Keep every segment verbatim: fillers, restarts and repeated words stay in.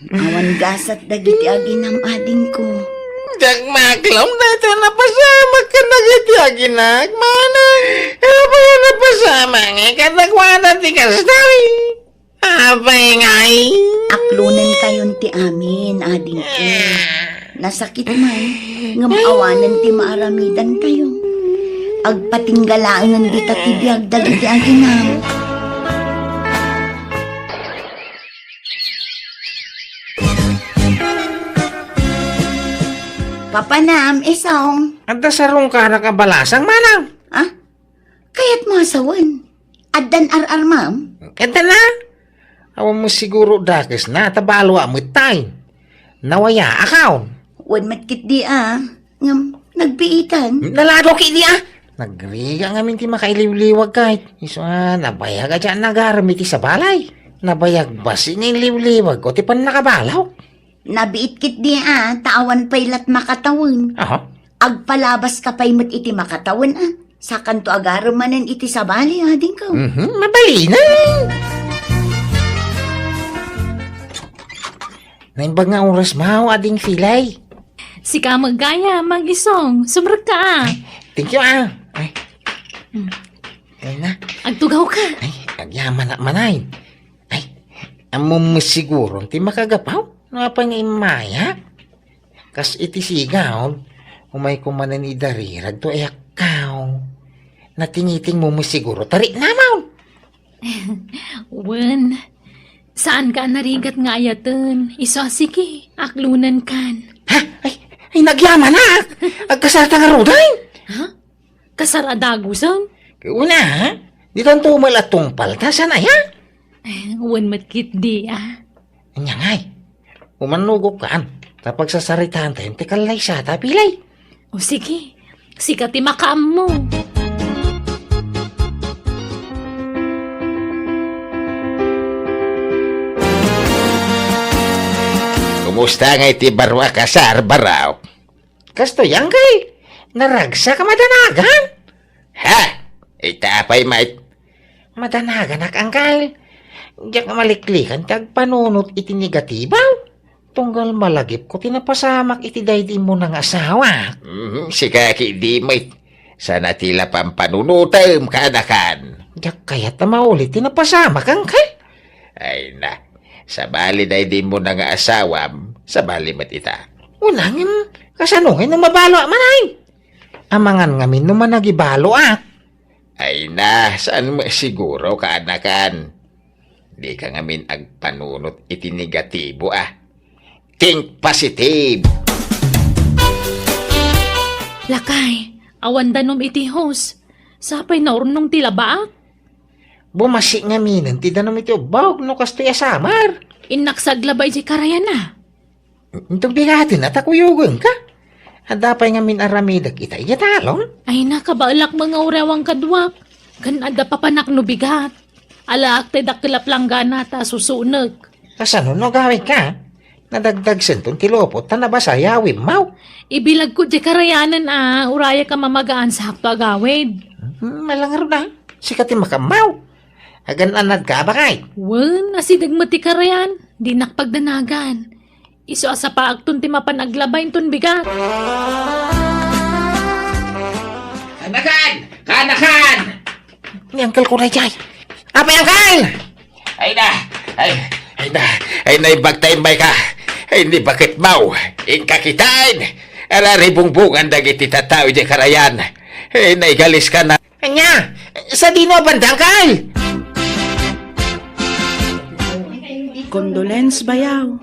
Awan gasat dagiti aginam, adingko. Diak maklong daytoy napasamak kadagiti aginak, manang. Apay a napasamak nga kadakuada ti kasta? Apay ngay? Aklonenkayon ti amin, adingko. Nasakit man, ngem awanen ti maaramidantayo. Agpatingga laengen dita ti biag dagiti aginam. Papanam, Isong. Adda sarungkanak a balasang, manang? Ah? Kayatmo a sawen? Addan ar-armam? Adda na. Awan mo siguro dakes na, ta balo a met tay. Nawaya akaw. Wen met ketdi a. Ngem, nagbiitan. Nalado ketdi a. Nagrigat ngamin ti makailiwliwag kay. Isu a, nabayag a diak nagarem iti sabali. Nabayag basi nga iliwliwag ko ti pannakabalok. Nabiit ketdi a, ta awan pay lat makatawen. Aha. Agpalabas ka pay met iti makatawen a. Sakanto agarem manen iti sabali, adingko. Mhm, mabalin. Naimbag nga oras mo, ading Filay. Sika met gayam, Isong. Sumrekka a. Thank you, ah. Ay. Hmm. Ay na. Agtugaw ka. Ay, agyamanak manay. Ay, ammom siguro ti makagapaw? No apay nga immaya? Kas iti sigaw, umayko manen idarirag to ayakkaw. Natingitingmo met siguro, tariknamon. Wen, saanka a narigat nga ayaten. Isu a sige, aklonenkan. Ha? Ay, ay, nagyamanak! Agkasarta ngaruden? Ha? Kasar a dagusen? Una, ha? Ditanto met la tungpal, ta saan aya? Eh, wen met ketdi, ah. Ania ngay? Umannugokkan, ta pagsasaritaantayon ti kallaysata, Filay. O sige, sika ti makaammo. Kumusta ngay ti baro a kasar, Baraok? Kastoy, angkel, naragsak a madanagan. Ha? Ita apay met? Madanaganak, angkel. Diak maliklikan ti agpanunot iti negatibo. Tunggal malagipko ti napasamak iti daydi immuna nga asawa. Mhm, sika ketdi met. Saan a ti la pampanunotem, kaanakan. Diak kayat a maulit ti napasamak, angkel. Ay na, sabali daydi immuna nga asawam, sabali met ita. Una ngem, kasano ngay no mabalo a manay? Amangan ngamin no managibalo a. Ay na, saan mo siguro, kaanakan? Dika ngamin agpanunot iti negatibo a. Think positive! Lakay, awan danum iti hose. Sapay naurnong ti labaak. Bumasi ngaminen ti danum iti ubbog no kastoy a samar. Innak saglaba iti karayana. Inton bigaten a ta kuyogenka. Adda pay ngamin aramidek ita idiay talon? Ay, nakabaelak nga urewang kaduak. Ken adda papanak no bigat. Alaak ti dakkel a planggana ta susunek. Kasano no agawidka? Nadagdagsenton ti lupot ta nabasa yawimmaw. Ibilagko diay karayanen a urayak a mamagaan sa hakto agawid. Hmm, malangarod a. Sika ti makammaw. Agan-anadka a bakay? Wen, asideg met ti karayan. Dinak pagdanagan. Isu a sapaakton ti mapan aglaba inton bigat. Kaanakan! Kaanakan! Ni Uncle ko na jay. Apay, Uncle! Ay na! Ay, ay na! Ay, naimbag ta imbay ka! Ay, ni bakit mau! Inka kitain! Araribungbungan dagiti tattao idiay karayan! Ay, naigalis ka na! Ania? Sadino a banda, Uncle? Condolence, bayaw.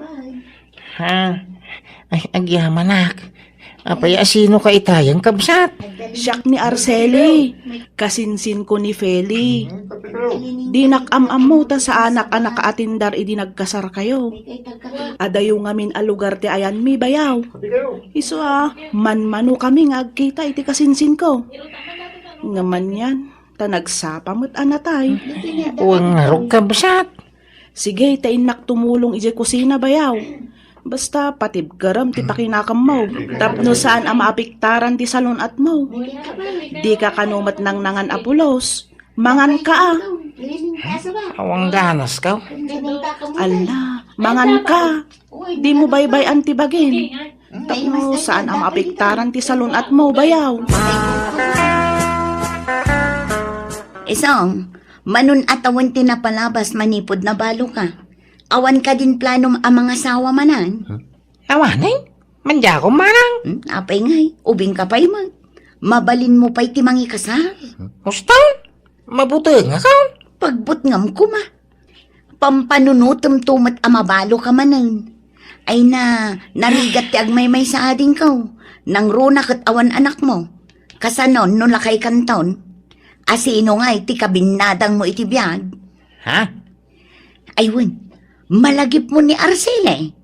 Ha? Ay, agyamanak. Apay a sino ka itayen, kabsat? Siak ni Arceli. Kasinsinko ni Feli. Dinak am-ammo ta saanak a nakaatindar idi nagkasarkayo. Adayo ngamin a lugar ti ayanmi, bayaw. Isu a, manmano kami nga agkita iti kasinsinko. Ngem anian, ta nagsapa met a natay. Wen ngarud, kabsat. Sige, ta innak tumulong idiay kusina, bayaw. Basta, patibkerem ti pakinakemmo. Tapno saan a maapiktaran ti salun-atmo. Dika kano met nangnangan a pulos. Manganka a. Awan ganas ka? Ala, manganka. Dimo baybay-an ti bagin. Tapno saan a maapektaran ti salun-atmo, bayaw. Isong, manon a tawen ti napalabas manipud nabalo ka. Awan kadin planom a mangasawa manen? Awanen? Mandiakon manang? Hmm, apay ngay, ubing ka pay met. Mabalin mo pay ti mangikasar. Husto? Mabutengakon? Pagbutngam koma. Pampanunotem to met a mabalo ka manen. Ay na, narigat ti agmaymaysa adingko. Nangruna ket awan anakmo. Kasanon no lakay kanton? Asino ngay ti kabinnadangmo iti biag? Ha? Ay wen, malagipmo ni Arcele.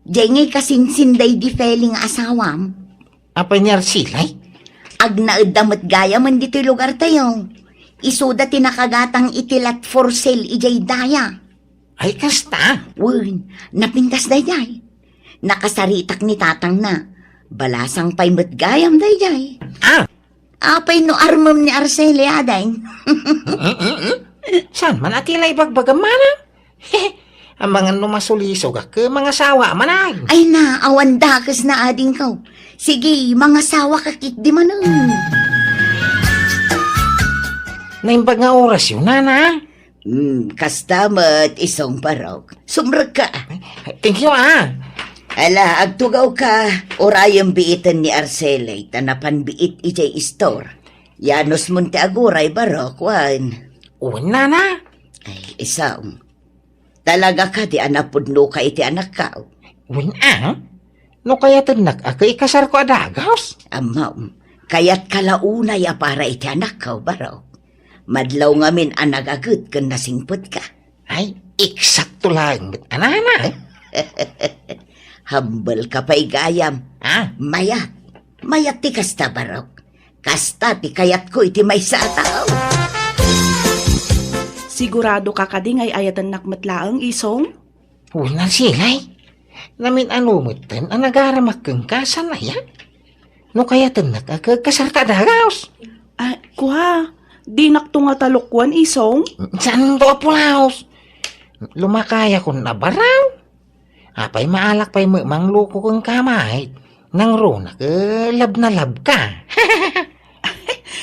Jay ngay kasinsin daydi Feli nga asawam. Apay ni Arcele? Agnaedda met gayamen ditoy lugartayo. Isuda ti nakagatang iti lot for sale idiay daya. Ay, kasta? Wen, napintas daydiay. Nakasaritak ni tatangna. Balasang pay met gayam daydiay. Ah! Apay no armem ni Arcele, ading? Saan man a ti la ibagbagam, manang? Amangan no masulisog a ket mangasawa manen. Ay na, awan dakes na adingko. Sige, mangasawa ka ketdi manen. Naimbag nga oras yun, nana. Hmm, kasta met, isong barok. Sumrekka. Thank you, ah. Ala, agtugawka, urayem biiten ni Arcele, ta napan biit idiay istor. Yanos mon ti aguray, barok, wen. Wen, nana. Ay, isong. Talaga kadi a napudnoka iti anakko? Wen, ah. No kayatennak a ket ikasarko a dagus? Ammom, kayatka la unay a para iti anakko, barok. Madlaw ngamin a nagaget ken nasingpetka. Ay, eksakto laeng met a nana. Hambelka pay gayam. Ah? Mayat. Mayat ti kasta, barok. Kasta ti kayatko iti maysa a tao. Sigurado ka kadi nga ay-ayatennak met laeng, isong? Wen, Arcele. Namin-ano metten a nagaramak kenka, saan aya? No kayatennak a ket kasarka a dagus. Ah, kua, dinakto nga talukwan, isong? Saan to a pulaos? Lumakayakon a baraw. Apay, maalak pay met mangluko kenka met. Nangruna ket love na love ka.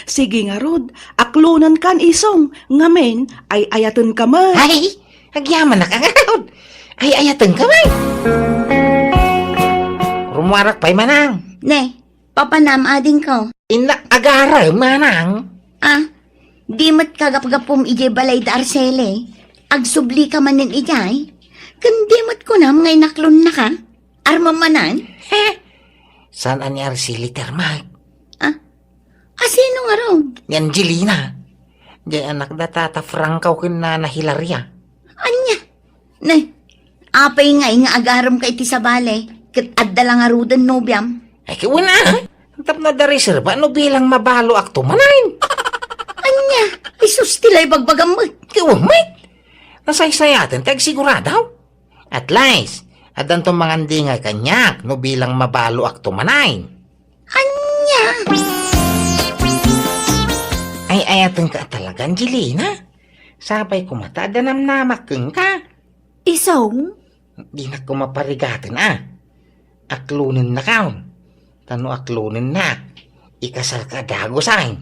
Sige ngarud, aklonenkan, isong, ngamin, ay-ayatenka met. Ay, agyamanak a ngarud. Ay-ayatenka met. Rumuarak pay manang. Ne, papanam adingko. Innak agarem, manang. Ah, di met kagapgapum idiay balay da Arcele. Agsublika manen idiay. Ken di met kunam nga inaklonnaka. Armam manen? He? Saan a ni Arcele ti armak? Ah, asino ngarud? Ni Angelina. Diay anak da Tata Franco ken Nana Hilaria. Ania? Ne, apay ngay nga agaremka iti sabali, ket adda la ngaruden nobiam? Ay, ket wen a, tapno adda reserba no bilang mabaloakto manen. Ania? Ay sus, ti la ibagbagam met. Ket wen met. Nasaysayaten ti agsigurado. At least, addanto mangandingay kaniak no bilang mabaloakto manen. Ania? Ay-ayatenka a talaga, Angelina. Sapay koma ta adda namnamak kenka. Isong? Dinak koma parigaten a. Aklonennakon. Ta no aklonennak, ikasarka a dagus ay.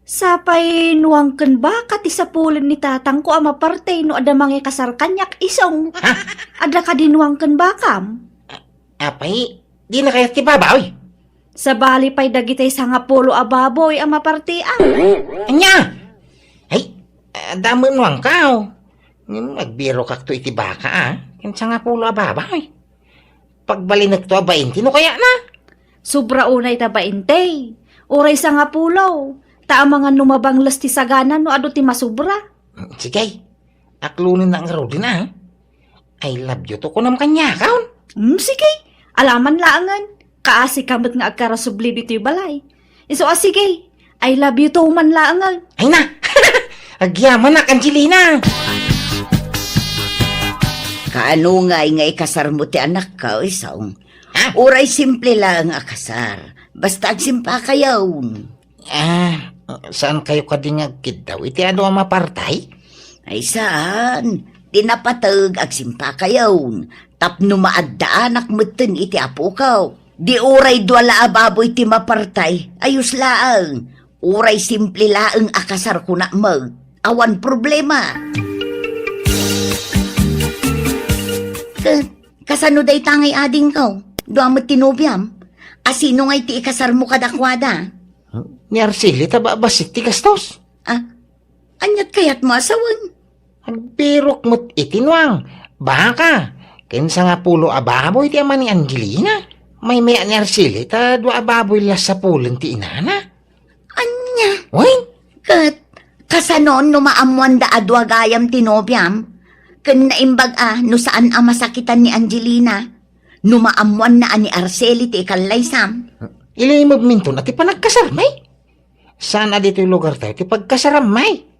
Sapay nuang ken baka ti sapulen ni tatangko a maparte no adda mangikasar kaniak, isong. Ha? Adda kadi nuang ken bakam? Apay, dina kayat ti babaoy? Sabali pay dagiti sangapulo a baboy a mapartiam. Ania? Ay, adda met nuangko. Ngem agbirokakto iti baka, a, ken sangapulo a baboy. Pagbalinekto a bainte no kayatna. Sobra unay ta bainte. Uray sangapulo. Ta amangan no mabangles ti sagana no adu ti masobra. Sige. Aklonennak ngaruden a. I love you to kunam kaniakon. Hmm, sige. Alaman laengen. Kaasika met nga agkarasubli ditoy balay. Isu a sige. I love you to man laengen. Ay na! Agyamanak, Angelina! Kaano ngay nga ikasarmo ti anakko, isong? Ha? Uray simple laeng a kasar. Basta agsimpakayon. Ah, saan kayo kadi nga agkiddaw iti adu a mapartay? Ay saan? Ti napateg agsimpakayon. Tapno maaddaanak metten iti apokaw. Di uray dua la a baboy ti mapartay, ayos laeng. Uray simple laeng a kasar kunak met, awan problema. Ket, kasano dayta ngay adingko? Dua met ti nobiam? A sino ngay ti ikasarmo kadakuada? Ni Arceli ta ba-, bassit ti gastos. Ah, aniat kayatmo a sawen? Agbirok met iti nuang, baka, ken sangapulo a baboy ti ama ni Angelina. Maymay-at ni Arceli ta dua a baboy la sapulen ti inana. Ania? Wen? Ket, kasano no maammoanda a dua gayam ti nobiam? Ken naimbag a no saan a masakitan ni Angelina? No maammoanna a ni Arceli ti ikallaysam? Ilimebminton a ti panagkasarmi. Saan a ditoy lugartayo ti pagkasarammi.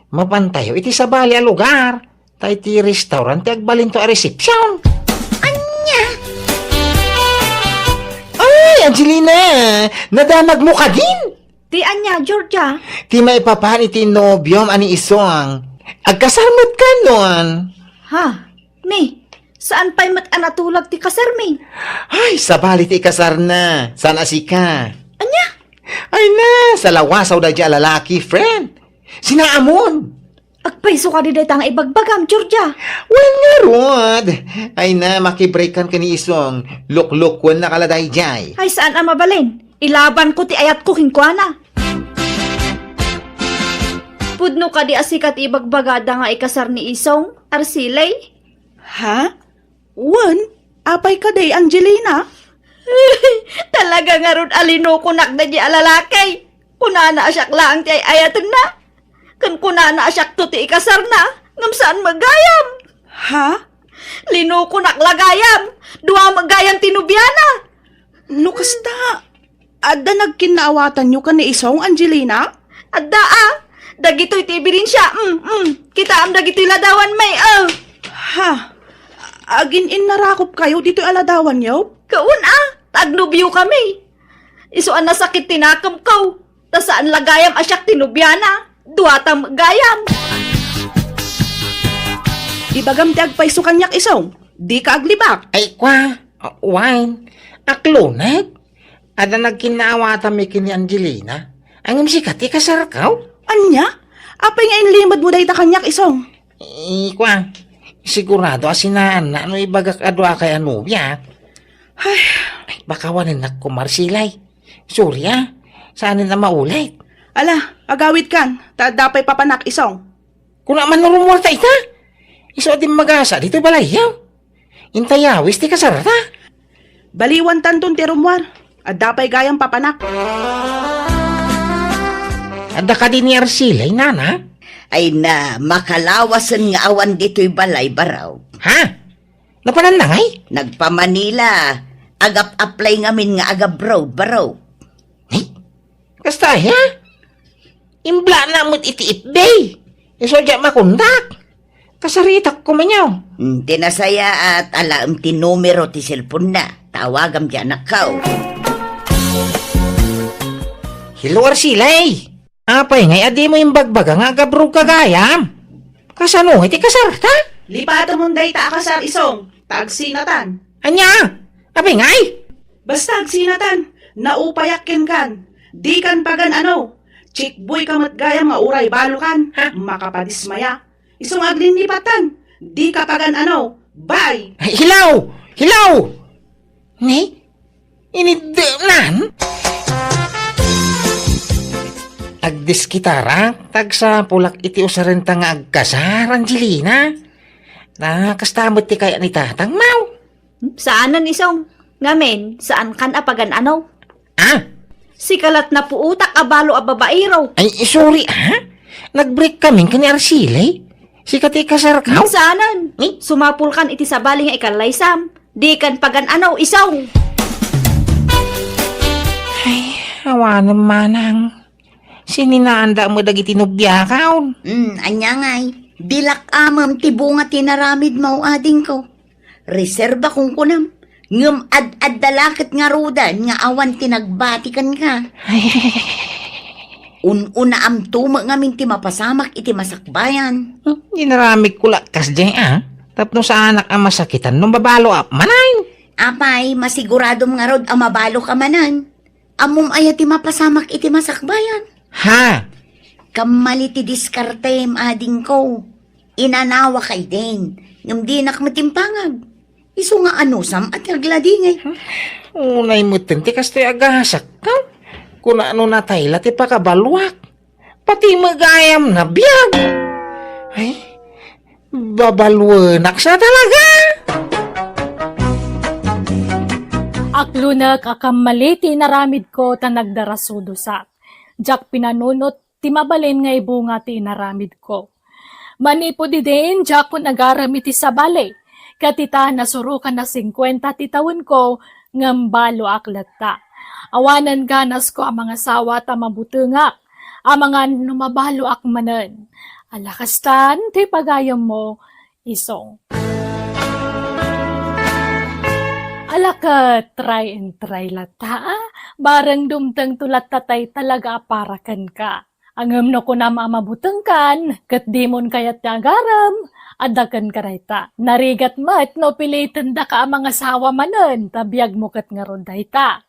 Mapantayo iti sabali a lugar, ta iti restaurant ti agbalinto a resepsiyon. Ania? Ay, Angelina! Nadamagmo kadin? Ti ania, Georgia? Ti maipapan iti nobiom a ni Isong. Agkasar met kano. Ha? Ni, saan pay met a natulag ti kasarmi? Ay, sabali ti ikasarna. Saan a sika. Ania? Ay na, salawasaw daydiay a lalaki, friend. Sinaamon. Agpayso kadi dayta nga ibagbagam, Georgia. Wen ngarud. Ay na, makibreakan ken ni Isong. Luklukuen na kala daydiay. Ay, saan a mabalin? Ilabanko ti ayatko kenkuana. Pudno kadi a sika ti ibagbagada nga ikasar ni Isong, Arceli? Ha? Wen, apay kadi, Angelina? Talaga ngarud a linukonak daydiay a lalaki. Kunana a siak laeng ti ay-ayatenna. Ken kunana a siakto ti ikasarna, ngem saan met gayam. Ha? Linukonak la gayam. Dua met gayam ti nobiana. No kasta, adda nagkinnaawatanyo ken ni Isong, Angelina? Adda a. Dagitoy ti ebidensya. Mm, mm. Kitaem dagitoy ladawanmi, eh. Ha? Agin-innarakopkayo ditoy a ladawanyo? Kaun a, ta agnobiokami. Isu a nasakit ti nakemko. Ta saan la gayam a siak ti nobiana. Duata met gayam. Ibagam ti agpayso kaniak, Isong. Dika aglibak. Ay, kua, uh, wine. Akloneg. Adda nagkinnaawatanmi ken ni Angelina. Ngem sika ti kasarko? Ania? Apay nga inlimedmo dayta kaniak, Isong? Eh, kua, sigurado a sinaanna no ibagak a duakay a nobia. Ay. Ay, baka wanennak koma, Arceli. Sorry, ah. Saanen a maulit. Ala, agawidkan, ta adda pay papanak, Isong. Kuna man no rummuarta ita? Isu a dimmagasa ditoy balayyo. Inta yawis ti kasarta. Baliwantanton ti rummuar. Adda pay gayam papanak. Adda kadi ni Arceli, nana? Ay na, makalawasen nga awan ditoy balay, baro. Ha? Napananna ngay? Nagpa-Manila. Agap-apply ngamin nga agabroad, baro. Ni? Kasta aya? Imblana met iti F B. Isu a diak makontak. Kasaritak koma niyo. Hmm, ti nasayaat, alaem ti numero ti cellphone-na. Tawagam ti anakko. Hello, Arceli. Apay ngay a dimo imbagbaga nga agabroad ka gayam? Kasano iti kasarta? Lipatemon dayta a kasar, Isong, ta agsinatan. Ania? Apay ngay? Basta agsinatan, naupayak kenkan. Dikan pagan-ano. Chickboy ka met gayam nga uray balokan. Ha? Makapadismaya. Isu nga agninnipatan. Dika pagan-ano. Bye! Ay, hilaw! Hilaw! Ni? Iniddenan? Agdiskitarak, ta agsapulak iti usarenta nga agkasar, Angelina. Na, kasta met ti kayat ni tatang, maw? Saanen, Isong. Ngamin, saankan a pagan-ano. Ah? Sika lat napuotak a balo a babaero. Ay, sorry, ah. Nag-break kami ken ni Arceli. Sika ti kasarko? Saanen. Eh? Sumapulkan iti sabali nga ikallaysam. Dikan pagan-ano, Isong. Ay, awanen manang. Sininaanda met dagiti nobiakaon. Hmm, ania ngay? Dilak amem ti bunga ti naramidmo, adingko. Reserba kunkunam, ngem ad-adda la ket ngaruden nga awan ti nagbati kenka. Ay. Un-unaamto met ngamin ti mapasamak iti masakbayan. Hmm, inaramidko la kasdiay, ah. Tapno saanak a masakitan no mabaloak manen. Apay, masiguradom ngarud a mabaloka manen. Ammom aya ti mapasamak iti masakbayan? Ha? Kammali ti diskartem, adingko. Inanawaka idin, ngem dinak met impangag. Isu nga anusam a ti agladingit. Unay metten ti kastoy a gasak, ha? Kuna no natay la ti pakabaloak. Pati met gayam nabiag. Ay, babaluenak sa talaga. Aklonek a kammali ti inaramidko ta nagdarasudosak. Diak pinanunot ti mabalin nga ibunga ti inaramidko. Manipud idin, diakon agarem iti sabali. Ket ita, nasurokan a singkuenta ti tawenko, ngem baloak latta. Awanen ganasko a mangasawa ta mabutengak, amangan no mabaloak manen. Ala kastan ti pagayammo, Isong. Ala ket, try and try latta, a? Bareng dumtengto latta tay talaga a para kenka. Ngem no kunam a mabutengkan, ket dimon kayat ti agarem, adda kenka dayta. Narigat met no pilitendaka a mangasawa manen, ta biagmo ket ngarud dayta.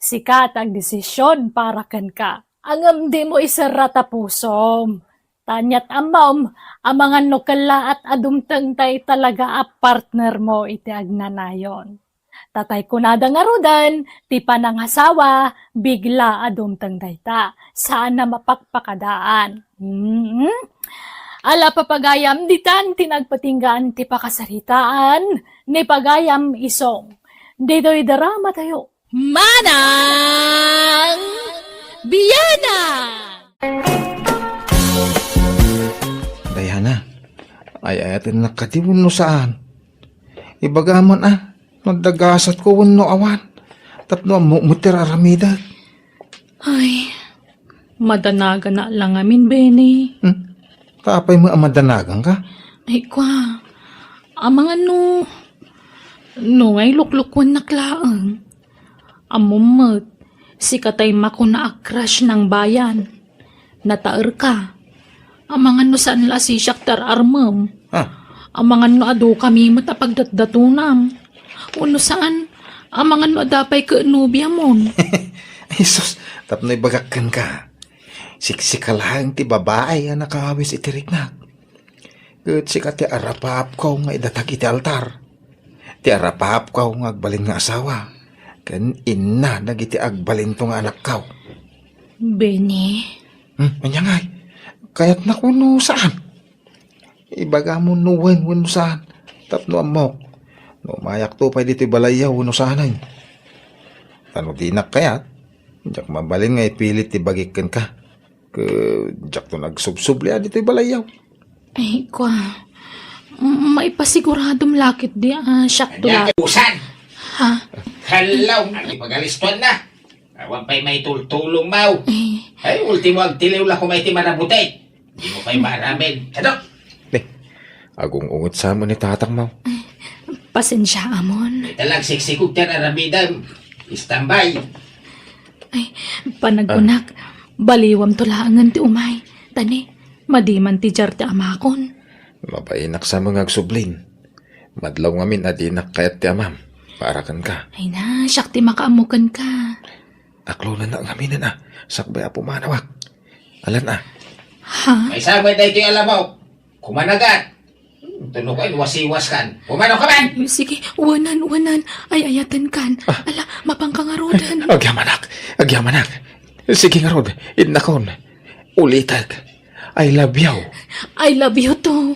Sika ti agdesision para kenka. Ngem dimo iserra ta pusom. Ta aniat ammom, amangan no kellaat a dumteng tay talaga a partnermo iti agnanayon. Ta tay kunada ngaruden, ti panangasawa, bigla a dumteng dayta, saan a mapakpakadaan. Hmm? Ala, papagayam, ditan ti nagpatinggaan ti pakasaritaan ni pagayam Isong. Ditoy dramatayo. Manang Biana! Diana, ay-ayatennak kadi wenno saan? Ibagam man a, no adda gasatko wenno awan. Tapno ammok met ti ar-aramidek. Ay, madanagana la ngamin, Benny. Hmm? Ta apay met a madanagangka? Ay, kua, amangan no, no nga iluklukwennak laeng. Ammom met, sika tay makuna a crush nang bayan. Nataerka. Amangan no saan la a sisiak ti ar-armem. Ah. Amangan no adu kami met a pagdatdatonam. Wenno saan, amangan no adda pay ket nobiamon. Ay, sus, tapno ibagak kenka. Siksika laeng ti babai a nakawis iti riknak. Ket sika ti arapaapko nga idatag iti altar. Ti arapaapko nga agbalin nga asawa, ken inna dagiti agbalinto nga anakko. Benny? Hmm, ania ngay? Kayatnak wenno saan? Ibagam no wen wenno saan, tapno ammok no umayakto pay ditoy balayyo wenno saanen. Ta no dinak kayat, diak mabalin nga ipilit ti bagik kenka. Ket diakto nagsubsubli a ditoy balayyo. Ay, kua, m-, maipasiguradom la ketdi a siakto la. Ania, usan? Ha? Hello, agipagalistuan na. Awan pay maitultulong, maw. Eh. Ay, ultimo, agtiliw la koma iti marabutek. Dimo pay maaramid. Ano? Ni, agung-unget sa ni tatang, maw. Eh, pasensia, amon. Ita lang, siksikog ti ar-aramidem. Istambay. Ay, panagkunak, ah, baliwamto laengen ti umay. Ta ni, madi man ti diar ti amakon. Mabainak sa nga agsublin. Madlaw ngamin a dinak kayat ti amam. Para kenka. Ay na, siak ti makaammo kenka. Aklonennak ngaminen a, sakbay a pumanawak. Alan a. Ha? Maysa met daytoy a lamok. Kumanagat. Tuno ko, wasiwas kan. Pumanaw ka man! Sige, wanan, wanan. Ay-ayaten kan. Ah. Ala, mapangka ngaruden. Agyamanak, agyamanak. Sige ngarud, innakon. Ulitek. I love you. I love you too.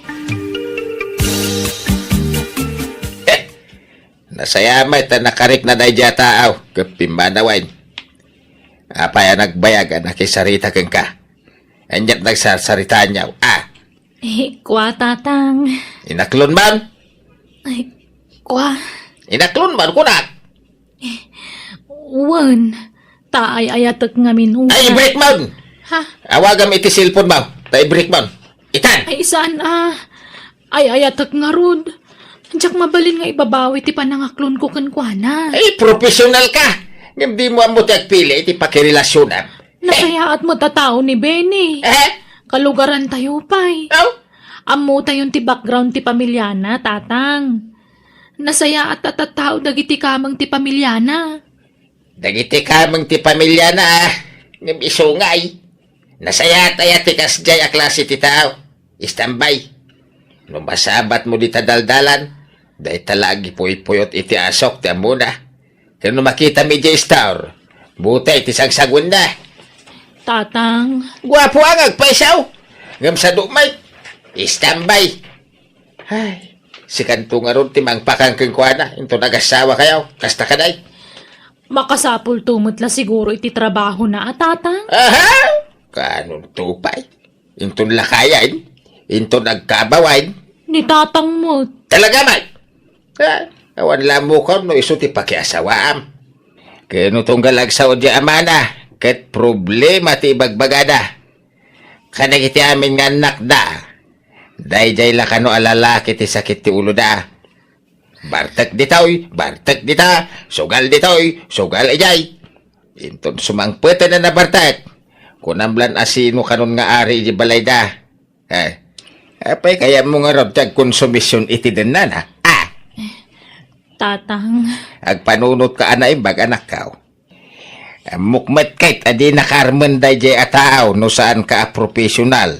Nasayaat met ta nakarikna daydiay a taaw ket pimmanawen. Apay a nagbayag a nakisarita kenka? Ania't nagsarsaritaanyo, a? Eh, kua, tatang. Inaklon man? Ay, kua. Inaklon man, kunak? Eh, wen, ta ay-ayatek ngamin una. Ay, i-break man! Ha? Awagam iti cellphone mo, ta i-break man. Itan! Ay, saan a? Ay-ayatek ngarud. Diak mabalin nga ibabawi ti panangaklonko kenkuana. Ay, professional ka! Ngem dimo ammo ti agpili iti pakirelasionam. Nasayaat met a tao ni Benny. Eh? Kalugarantayo pay. Aw? Ammotayon ti background ti pamiliana, Tatang. Nasayaat a tattao dagiti kameng ti pamiliana. Dagiti kameng ti pamiliana, ah, ngem isu ngay. Nasayaat aya ti kasdiay a klase ti tao. Istambay. No masabatmo dita daldalan, dayta la agipuypuyot iti asok ti ammona. Ken no makitami idiay store, butay ti sagsaguenna. Tatang. Guapo nga agpaisaw. Ngem sadu met. Istambay. Ay, sikanto ngarud ti mangpakan kenkuana, inton agassawa kayo, kasta kaday. Makasapulto met la siguro iti trabahona, a, Tatang? Aha! Kanunto pay? Inton lakayen? Inton agkabawayen? Ni Tatang met. Talaga met? Ah, awan la ammok no isu ti pakiasawaam. Ken no tunggal agsao diay amana, ket problema ti ibagbagada. Kadagiti amin nga annakda, daydiay la kano a lalaki ti sakit ti uloda. Bartek ditoy, bartek dita, sugal ditoy, sugal idiay. Inton sumangpeten a nabartek, kunam lan a sino kanon nga ari iti balayda. Eh, apay kayatmo ngarud ti agkonsumision iti dennana? Ah! Tatang. Agpanunotka a naimbag, anakko. Ammok met ket a dinaka armen daydiay a tao no saanka a professional,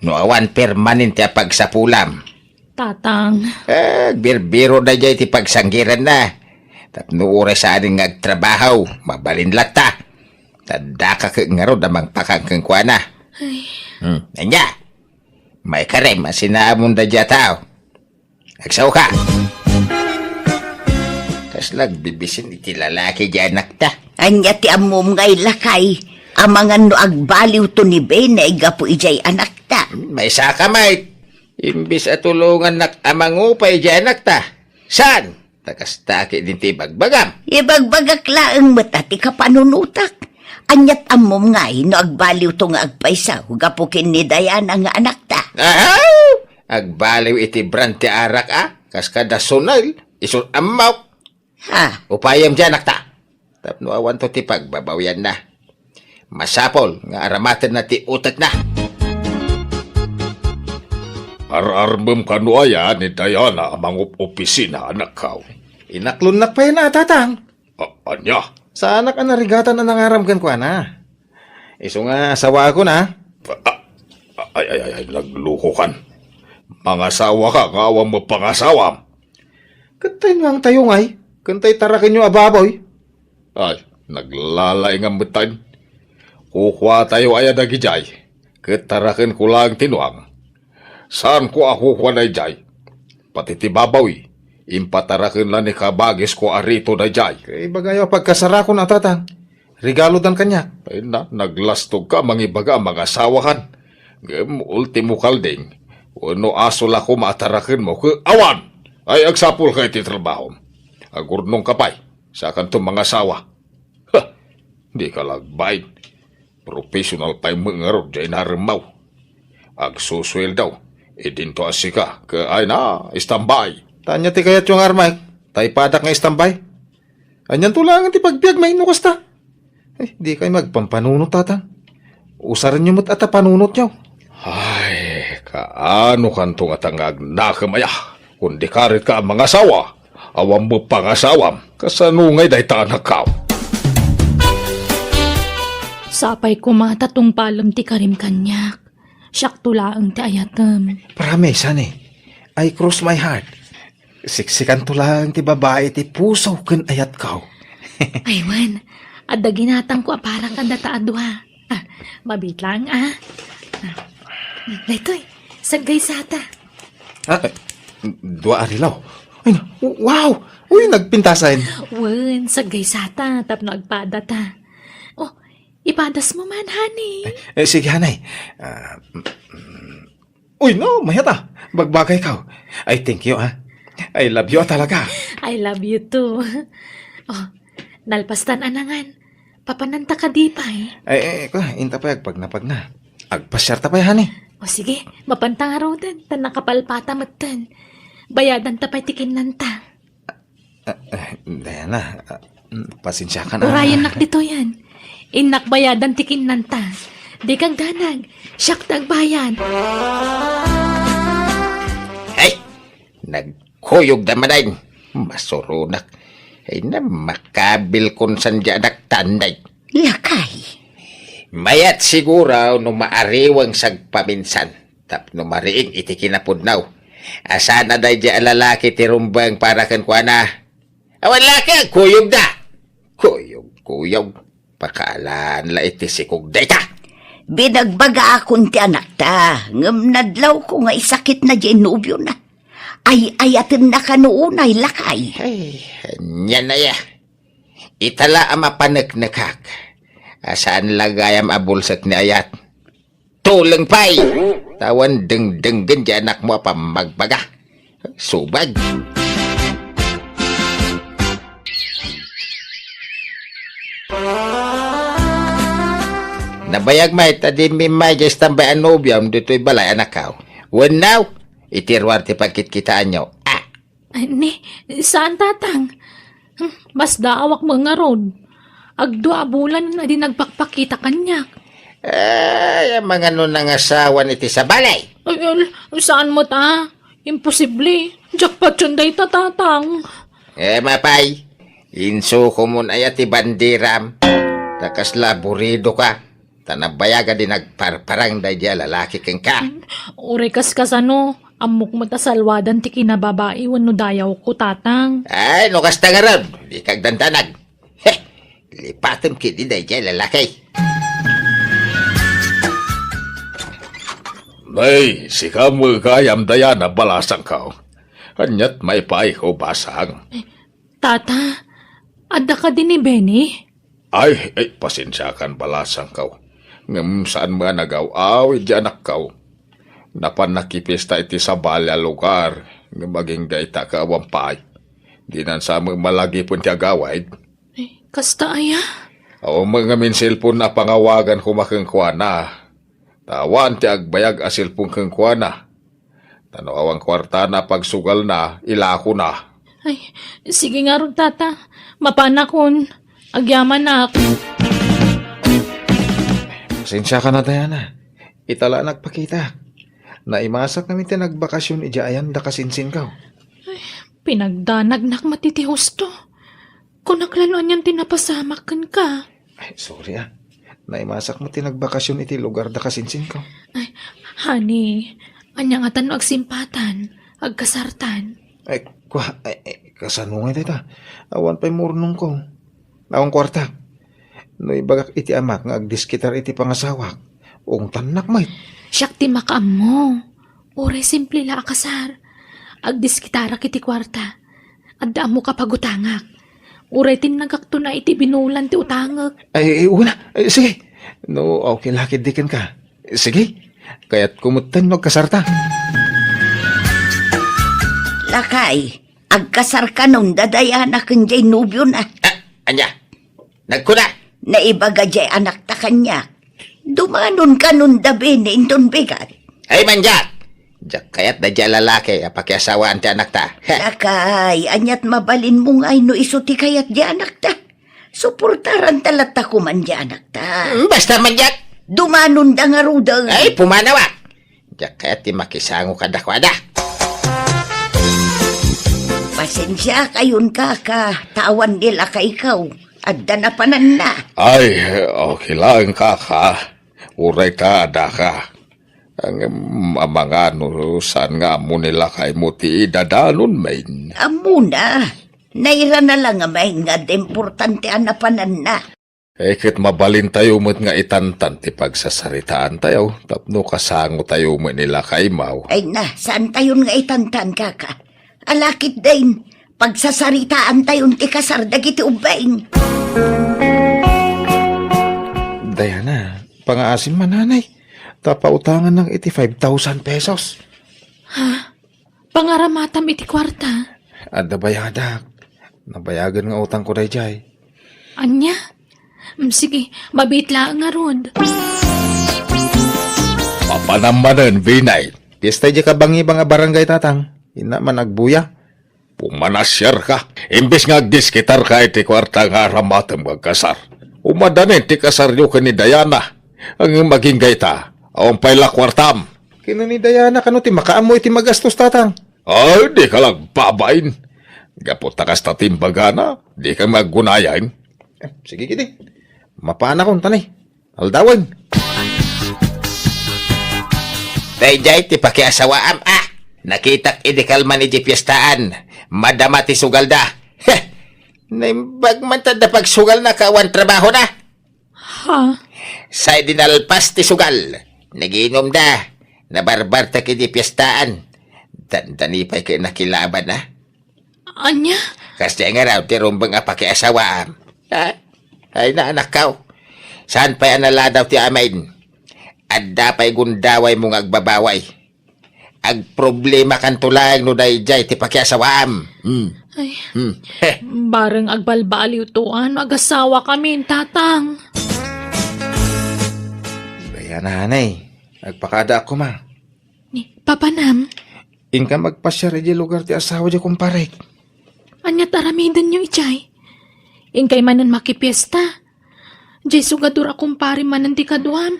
no awan permanente a pagsapulam. Tatang. Eh, agbirbiro daydiay ti pagsanggiranna. Tapno uray saanen nga agtrabaho, mabalin latta. Tadda ka ket ngarud a mangpakan kenkuana. Ay. Hmm, ania? Maikarem a sinaamon daydiay a tao. Agsaoka. Kasla agbibisin iti lalaki diay anakta. Ania ti ammom nga ilakay? Amangan no agbaliwto ni Benay gapu idiay anakta. Maysaka met. Imbes a tulongannak a mangupay idiay anakta. Saan? Ta kasta ket ti ibagbagam. Ibagbagak laeng met a ti kapanunotak. Aniat ammom ngay no agbaliwto nga agpayso gapu ken ni Diana nga anakta? Aha! Agbaliw iti brand ti arak a, kas kada Sonel, isu ammok. Ha? Upayem diay anakta. Tapno awanto ti pagbabawianna. Masapul nga aramatenna ti utekna. Ar-armem kano aya ni Diana a mangup-opisina, anakko? Inaklonnak pay na, Tatang. A-, ania? Saanak a narigatan a nangaram kenkuana. Isu nga asawaakon, a. A-, a-, ay, ay, ay, ay, naglukokan. Mangasawaka nga awan met pangasawam. Ket taynuangtayo ngay, ken tay tarakenyo a baboy. Ay, naglalaingam metten. Kukuatayo aya dagidiay, ket tarakenko laeng ti nuang. Saanko a kukua daydiay. Pati ti babawi, impataraken la ni kabagisko a Rito daydiay. Ibagayo a pagkasarakon a, Tatang. Regalodan kaniak. Ay na, naglastogka a mangibaga a mangasawakan. Ngem ultimo kalding, wenno aso la koma a tarakenmo ket awan! Ay, agsapulka iti trabahom. Agurnongka pay, saakanto mangasawa. Ha! Dika la agbain. Professional pay met ngarud diay naremmaw. Agsusueldo, idinto a sika, ket ay na, istambay. Ta ania ti kayatyo nga armek? Ta ipadak nga istambay? Anianto laengen ti pagbiag, mainno kasta? Ay, dikay agpampanunot, Tatang. Usarenyo met a ta panunotyo. Ay, kaano kanto ngata nga agnakem aya? Kundi karit ka a mangasawa, awan met pangasawam. Kasano ngay dayta, anakko? Sapay koma ta tungpalem ti karim kaniak. Siakto laeng ti ayatem. Promise, honey. I cross my heart. Siksikanto laeng ti babai ti puso ken ayatko. Ay, wen, adda ginatangko a para kadata a dua. Ah, mabit lang, a. Ah, daytoy, saggaysata. Ah, eh, dua a relo. Ay, na, wow! Uy, nagpintasan. Wen, saggaysata, tapno agpadata. Oh, ipadasmo man, honey. Eh, eh, sige, honey. Ah, mm, mm. Uy, no, mayat a. Bagbagayko. Ay, thank you, a. I love you, a, talaga. I love you too. Oh, nalpastan a nangan. Papananta kadi pay? Ay, ay, ko, inta pay agpagnapagna. Agpasiarta pay, honey. O sige, mapanta ngaruden, ta nakapalpata metten. Bayadanta pay ti kinnanta. Ah, ah, Diana, ah, mm, pasensiakan, a. Urayennak ditoyen. Innak bayadan ti kinnanta. Dika agdanag, siak ti agbayad. Nagkuyogda manen. Masuronak. Ay na, makabilkon san diay anakta, anay. Lakay. Mayat siguro no maariwang sagpaminsan tapno mariing iti kinapudno. Asana daydiay a lalaki ti rumbeng para kenkuana. Awan la ket kuyogda. Kuyog, kuyog. Pakaalan la iti sikog dayta. Binagbagaakon ti anakta, ngem nadlawko nga isakitna diay nobiona. Ay-ayatenna kano unay, lakay. Ay, ania aya. Ita la a mapaneknekak. A saan la gayam a bulsek ni ayat. Tuleng pay! Ta awan dengdenggen diay anakmo a pammagbaga. Subag! Nabayag met a dimmi immay diay tambay a nobiom ditoy balay, anakko. Wenno, iti ruar ti pagkitkitaanyo. Ah! Ay, ni, saan, Tatang? Hmm, masdaawak met ngarud. Agdua a bulan a di nagpakpakita kaniak. Ay, amangan no nangasawan iti sabali. Ay, al-, saan met a? Imposible. Jackpot yun dayta, Tatang. Eh, mapay. Insukomon aya ti bandiram. Ta kasla aburido ka. Ta nabayag a di nagparparang daydiay a lalaki kenka. Uray kas kasano, ammok met a salwadan ti kinababai wenno dayawko, Tatang. Ay, no kasta ngarud, dika agdandanag. Heh, lipatem ketdi daydiay a lalaki. Nay, sika met gayam, Diana, balasangko. Aniat maipaayko, basang? Tata, adda kadi ni Benny? Ay, ay, pasensiakan, balasangko. Ngem saan met a nagaw-awid diay anakko. Napan nakipista iti sabali a lugar, ngem agingga ita ket awan pay. Dinan sa met malagipen ti agawid. Ay, kasta aya? Awan met ngamin cellphone a pangawagan koma kenkuana. Ta awan ti agbayag a cellphone kenkuana. Ta no awan kuartana a pagsugalna, ilakona. Ay, sige ngarud, Tata. Mapanakon. Agyamanak. Pasensiakan, Diana. Ita la a nagpakita. Naimasak ngamin ti nagbakasyon idiay ayan da kasinsinko. Ay, pinagdanagnak met iti husto. Kunak la no anian ti napasamak kenka. Ay, sorry, ah. Naimasak met ti nagbakasyon iti lugar da kasinsinko. Ay, honey, ania ngata no agsimpatan, agkasartan? Ay, kua, ay, ay, kasano ngay dayta? Awan pay maurnongko. Awan kuarta. No ibagak iti amak nga agdiskitar iti pangasawak, ungtannak met. Siak ti makaammo. Uray simple la a kasar. Agdiskitarak iti kuarta. Adda ammok a pagutangak. Uray tinnagakton a iti binulan ti utangek. Ay, ay, una. Ay, sige. No, okay la ketdi kenka. Sige. Kayatko metten no agkasarta. Lakay, agkasar kanon da Diana ken jay nobiona. Ah, ania? Nagkuna? Naibaga jay anakta kaniak. Dumanon kanon da Benny inton bigat. Ay, mandiak! Diak kayat daydiay a lalaki a pakiasawaan ti anakta. Lakay, aniat mabalinmo ngay no isu ti kayat jay anakta? Suportaranta latta koman jay anakta. Hmm, basta mandiak! Dumanon da ngaruden. Ay, pumanawak! Diak kayat ti makisango kadakuada. Pasensiakayon, kaka, ta awan ni lakayko. Adda napananna. Ay, okay lang, kaka. Uray ta adda ka. Ngem, amangan no saan nga ammo ni lakaymo ti idadanon, men. Ammona. Nairana la ngamin nga adda importante a napananna. Eh, ket mabalintayo met nga itantan ti pagsasaritaantayo tapno kasangotayo met ni lakaymo. Ay na, saantayon nga itantan, kaka. Ala ketdin, pagsasaritaantayon ti kasar dagiti ubbing. Diana, pangaasim man, nanay. Ta pautangannak iti five thousand pesos. Ha? Pangaramatam iti kuarta? Adda bayadak. Nabayagen nga utangko daydiay. Ania? Mm, sige, mabiit laeng ngarud. Mapanam manen, Benny. Fiesta idiay kabangibang a barangay, tatang. Inna man agbuya. Pumanasiarka. Imbes nga agdiskitarka iti kuarta nga aramatem nga agkasar. Umadanin ti kasaryo ken ni Diana. Ngem agingga ita, awan pay la kuartam. Ken ni Diana kano ti makaammo iti magastos, tatang? Ay, dika la agbabain. Gapu ta kasta ti imbagana, dika aggunayan. Eh, sige, kidi. Mapanakon, ta ni. Aldawen. Daydiay ti pakiasawaam, ah! Nakitak idi kalman iti piestaan. Madama ti sugalda. Heh! Naimbag man ta adda pagsugalna ket awan trabahona. Ha? Say di nalpas ti sugal. Nagiinumda. Nabarbartek idi piestaan. Dandani pay ket nakilaban, ah. Ania? Kasdiay ngarud ti rumbeng a pakiasawaam. Ha? Ay, naanakkaw. Saan pay a naladaw ti amin? Adda pay gundawaymo nga agbabaway. Agproblemakanto laeng no daydiay ti pakiasawaam. Hmm. Ay, Hmm. Heh. Bareng agbalbaliwto a no agasawakamin, Tatang. Kaya, nanay, agpakadaak koma. Ni, papanam? Inka magpasiar idiay lugar ti asawa diay kumparek. Ania ti aramidenyo idiay? Inkay manen makipiesta. Diay sugadur a kumpare manen ti kaduam.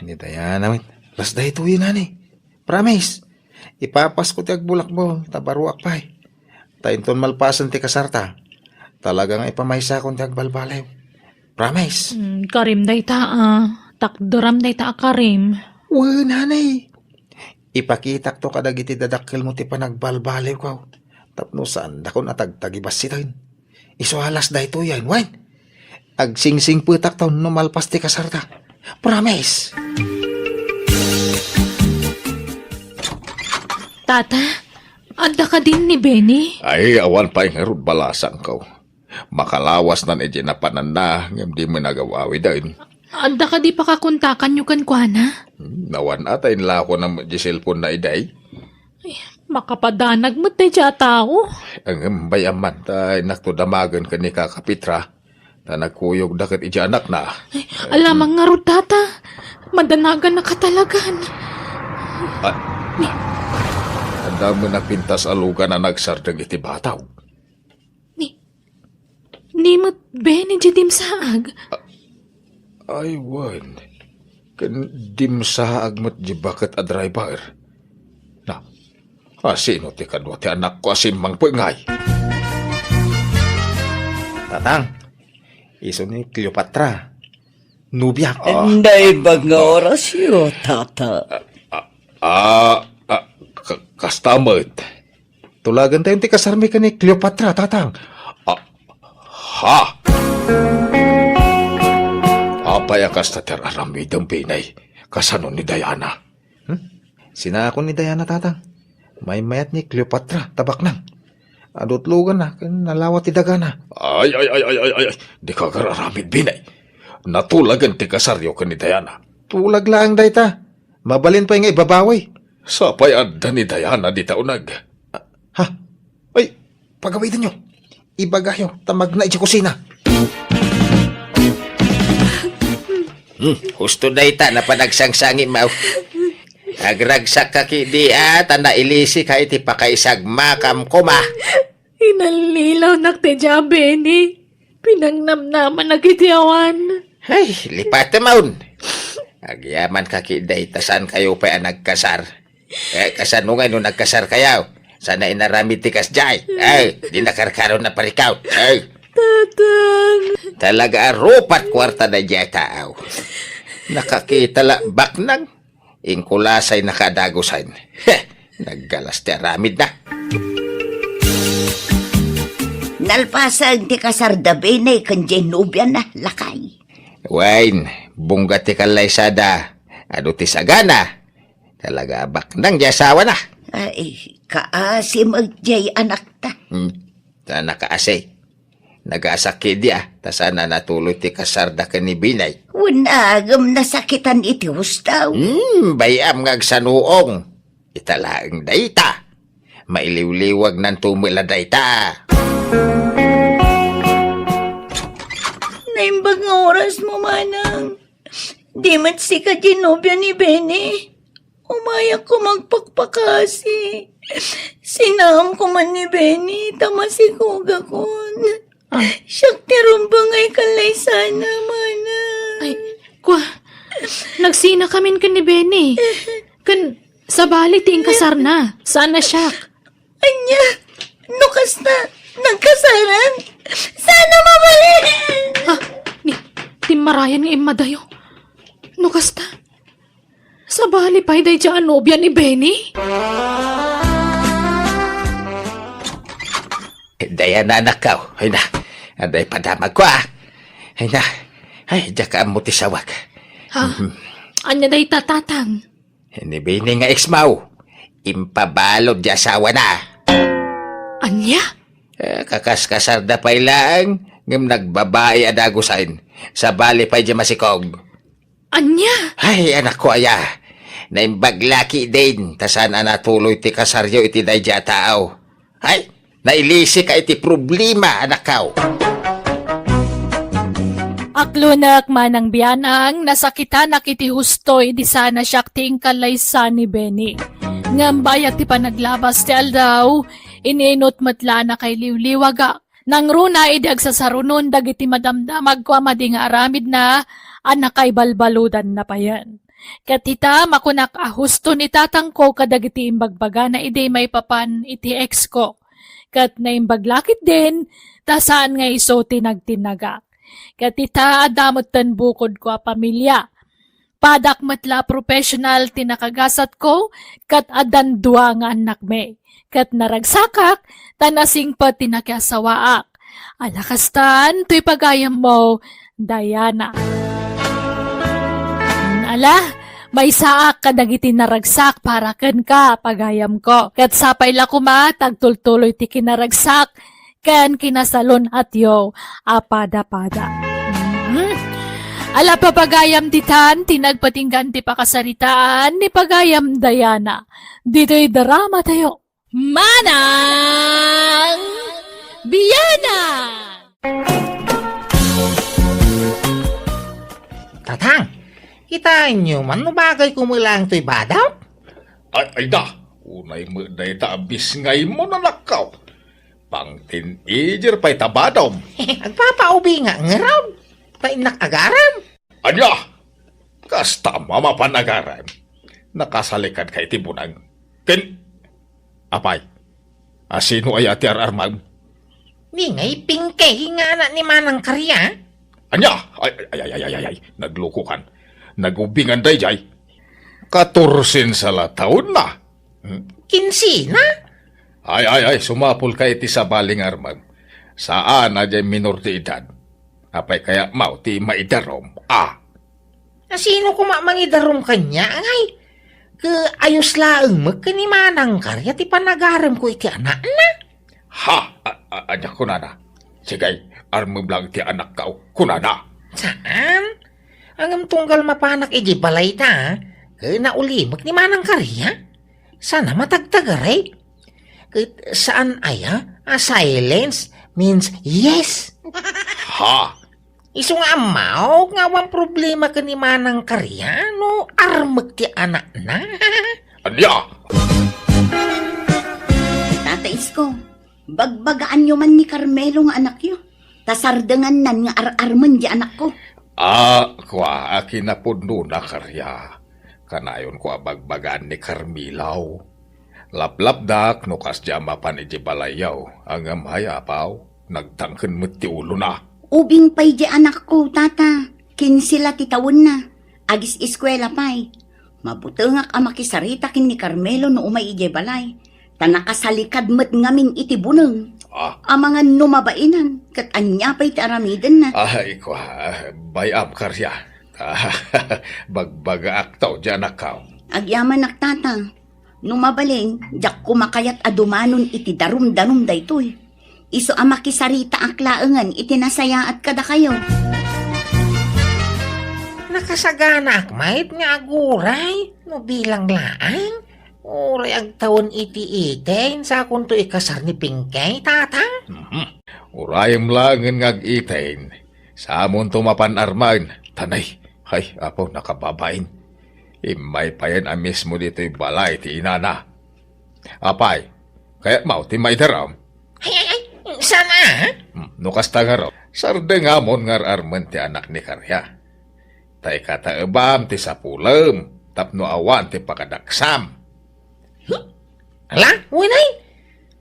Ni Diana met. Las daytoy, nanay. Promise. Ipapasko ti agbulakbol, ta baruak pay. Ta inton malpasen ti kasarta, talaga nga ipamaysakon ti agbalbaliw. Promise. Mm, karim dayta a. Takderam dayta a karim. Wen, nanay. Ipakitakto kadagiti dadakkelmo ti panagbalbaliwko. Tapno saandakon a tagtagibassiten. Isu a las daytoyen, wen. Agsingsingpetakto no malpas ti kasarta. Promise. Tata, adda kadin ni Benny? Ay, awan pay ngarud balasangko. Makalawasnan iti napananna, ngem di met nagaw-awiden. Adda kadi pakakontakanyo kenkuana? Hmm, awan a ta inlakona met di cellphone-na idiay. Ay, makapadanag met daydiay a tao. Ngem bay-am man ta innakto damagen ken ni Kaka Petra, ta nagkuyogda ket idiay anakna. Ay, alamang ngarud, Tata. Madanagannaka talagan. Ah, adda met napintas a lugan a nagsardeng iti bataw. Ni, ni met Benny di dimsaag. Ay, wen. Ken dimsaag met di baket a driver. Na, asino ti kadua ti anakko a simmangpet ngay? Tatang, isu ni Cleopatra. Nobia. Ah. Naimbag nga orasyo, Tata. Ah, ah, ah, ka-, kasta met. Tulagentayon ti kasarmi ken ni Cleopatra, Tatang. Ah, ha? Apay a kasta ti ar-aramidem, Benny? Kasano ni Diana? Hmm? Sinakon ni Diana, Tatang. Maymayat ni Cleopatra, ta baknang. Adu ti luganna, ken nalawa ti dagana. Ay, ay, ay, ay, ay, ay, ay. Dika agar-aramid, Benny. Natulagen ti kasaryo ken ni Diana. Tulag laeng dayta. Mabalin pay nga ibabawi. Sapay adda ni Diana dita uneg. Ha? Ay, pagawidanyo. Ibagayo, ta magna idiay kusina. Hmm, husto dayta, napanagsangsangi, maw. Agragsak ka kidi, a, ta nailisik ka iti pakaisagmakam koma. Inallilawnak ti dia, Benny. Pinangnamnamanak iti awan. Ay, lipatem, awn. Agyaman ka kidi, ta saan kayo pay a nagkasar. Eh, kasano ngay no nagkasar kayo? Sana inaramid ti kasdiay. Ay, di nakarkaro na parikaw. Ay. Tatang. Talaga a rupat kuarta daydiay a tao. Nakakita la baknang. Inkulasay na kadagusan. Heh, naggalas ti aramid na. Nalpasen ti kasar da Benny ken diay nobiana, lakay. Wen, bungga ti kallaysada. Adu ti sagana. Talaga a baknang diay asawana. Ay, kaasi met diay anakta. Hmm, ta nakaasi. Nagasakidi a, ta saan a natuloy ti kasarda ken ni Benny. Wen, agem nasakitan iti husto. Hmm, bay-am nga agsanuong. Ita laeng dayta. Mailiwliwagnanto met la dayta. Naimbag nga orasmo, manang. Di met sika ti nobia ni Benny. Umayak koma agpakpakasi. Sinaam koma ni Benny, ta masikogakon. Ah. Siak ti rumbeng a kallaysana, manang. Ay, kua, nagsinakamin ken ni Benny. Ken sabali ti inkasarna. Saan a siak. Nya, no kasta, nagkasaran? Sana mabalin! Ha? Ni, timmarayan nga immadayo. No kasta, sabali pay daydiay a nobia ni Benny? Dayana, anakko. Ay na, aday padamagko, a. Ay na, ay, diak ammo ti sawag. Ha? Mhm. Ania dayta, Tatang? Ni Benny nga ex-mo, impabalud ti asawana. Ania? Eh, kakaskasarda pay laeng, ngem nagbabai a dagusen. Sabali pay diay masikog. Ania? Ay, anakko aya. Naimbag la ketdin, ta saan a natuloy ti kasaryo iti daydiay a tao. Ay, nailisika iti problema, anakko. Aklonek manang bianang, nasakitanak iti husto idi saan a siak ti inkallaysa ni Benny. Ngem bayat ti panaglabas ti aldaw, ininut met la a nakailiwliwagak. Nangruna idi agsasarunon dagiti madamdamagko a madi nga aramidna a nakaibalbaludanna payen. Ket ita, makunak a husto ni tatangko kadagiti imbagbagana idi maipapan iti ex-ko. Ket naimbag la ketdin, ta saan nga isu ti nagtinnagak. Ket ita, adda metten bukodko a pamilia. Padak met la a professional ti nakagasatko, ket addan dua nga annakmi. Ket naragsakak, ta nasingpet ti nakiasawaak. Ala kastan, toy pagayammo, Diana. Ala, maysaak kadagiti naragsak para kenka, pagayamko. Ket sapay la koma, ta agtultuloy ti kinaragsak, ken kinasalun-atyo a pada-pada. Mhm. Ala, pagayam ditan, ti nagpatinggan ti pakasaritaan ni pagayam Diana. Ditoy drama tayo. Manang Biana! Tatang, kitaenyo man no bagay ko met laeng toy badom? Ay, ay da, unay met dayta a bisngaymo, anakko. Pangtin-ijer pay ta badom. Agpapaubingak ngarud, ta innak agaram. Ania? Kasta a mapan agaram? Nakasalikan ka iti buneng. Ken, apay, a sino aya ti ar-armem? Ni ngay Pingkay nga anak ni Manang Karya. Ania? Ay, ay, ay, ay, ay, ay, ay. Naglukokan. Nagubingan daydiay. Katorsen sa la taonna. Hmm? Kinsena? Ay, ay, ay, sumapul ka iti sabali nga armem. Saan a diay minor ti edad. Apay kayatmo ti maidarum? Ah. Asino koma mangidarum kaniak, ngay? Ket ayos laeng met ken ni Manang Karya ti panagaremko iti anakna. Ha? A, a, ania kunana? Sige, armem lang ti anakko, kunana. Saan? Ngem tunggal mapanak idiay balayda, ket naulimek ni Manang Karya. Saan a matagtagari? Ket saan aya a silence means yes? Ha? Isu nga ammok nga awan problema ken ni Manang Karya no armek ti anakna. Ania? Tata Isko, bagbagaanyo man ni Carmelo nga anakyo, ta sardengannan nga ar-armen ti anakko. Ah, kua, a kinapudnona, Karya. Kanayonko a bagbagaan ni Carmelo. Laplapdak no kasdiay a mapan idiay balayyo, ngem hay apaw, nagtangken met ti ulona. Ubing pay diay anakko, tata. Kinse la ti tawenna. Agis-eskuela pay. Mabutengak a makisarita ken ni Carmelo no umay idiay balay. Ta nakasalikad met ngamin iti buneng. Ah. Amangan no mabainan, ket ania pay ti aramidenna? Ay, kua, bay-am, Karya. Bagbagaakto diay anakko. Agyamanak, tata. No mabalin, diak koma kayat a dumanon iti darumdanum daytoy. Isu a makisaritaak laengen iti nasayaat kadakayo. Nakasaganaak met nga aguray no bilang laeng. Uray agtawen iti eighteen, sakonto ikasar ni Pingkay, tata? Mhm. Urayem laengen nga ag-eighteen, samonto mapan armen. Tanay, hay, apo, nakababain. Immay payen a mismo ditoy balay ti inana. Apay, kayatmo ti maidarum? Ay, ay, ay, saan a? Hmm, no kasta ngarud, sardengamon nga ar-armen ti anak ni Karya. Ta ikataebam ti sapulem tapno awan ti pakadaksam. Hmm? Ala, wen ay?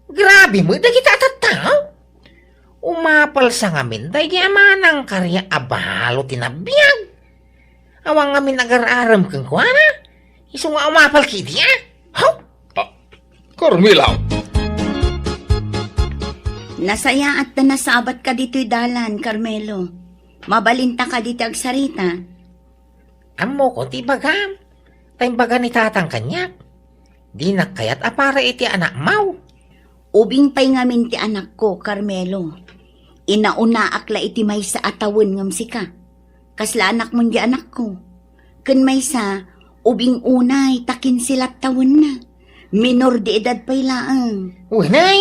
Grabe met dagiti a tattao. Umapalsa ngamin daydi a manangkaria a balo ti nabiag. Awan ngamin agar-arem kenkuana. Isu nga umapal ketdi, a? Haw? Ah, Carmela! Nasayaat ta nasabatka ditoy dalan, Carmelo. Mabalinta kadi ti agsarita? Ammokon ti ibagam. Ta imbaga ni tatang kaniak, dinak kayat a para iti anakmaw. Ubing pay ngamin ti anakko, Carmelo. Inaunaak la iti maysa a tawen ngem sika. Kasla anakmon di anakko. Ken maysa, ubing unay ta kinse la tawenna. Minor de edad pay laeng. Wenay,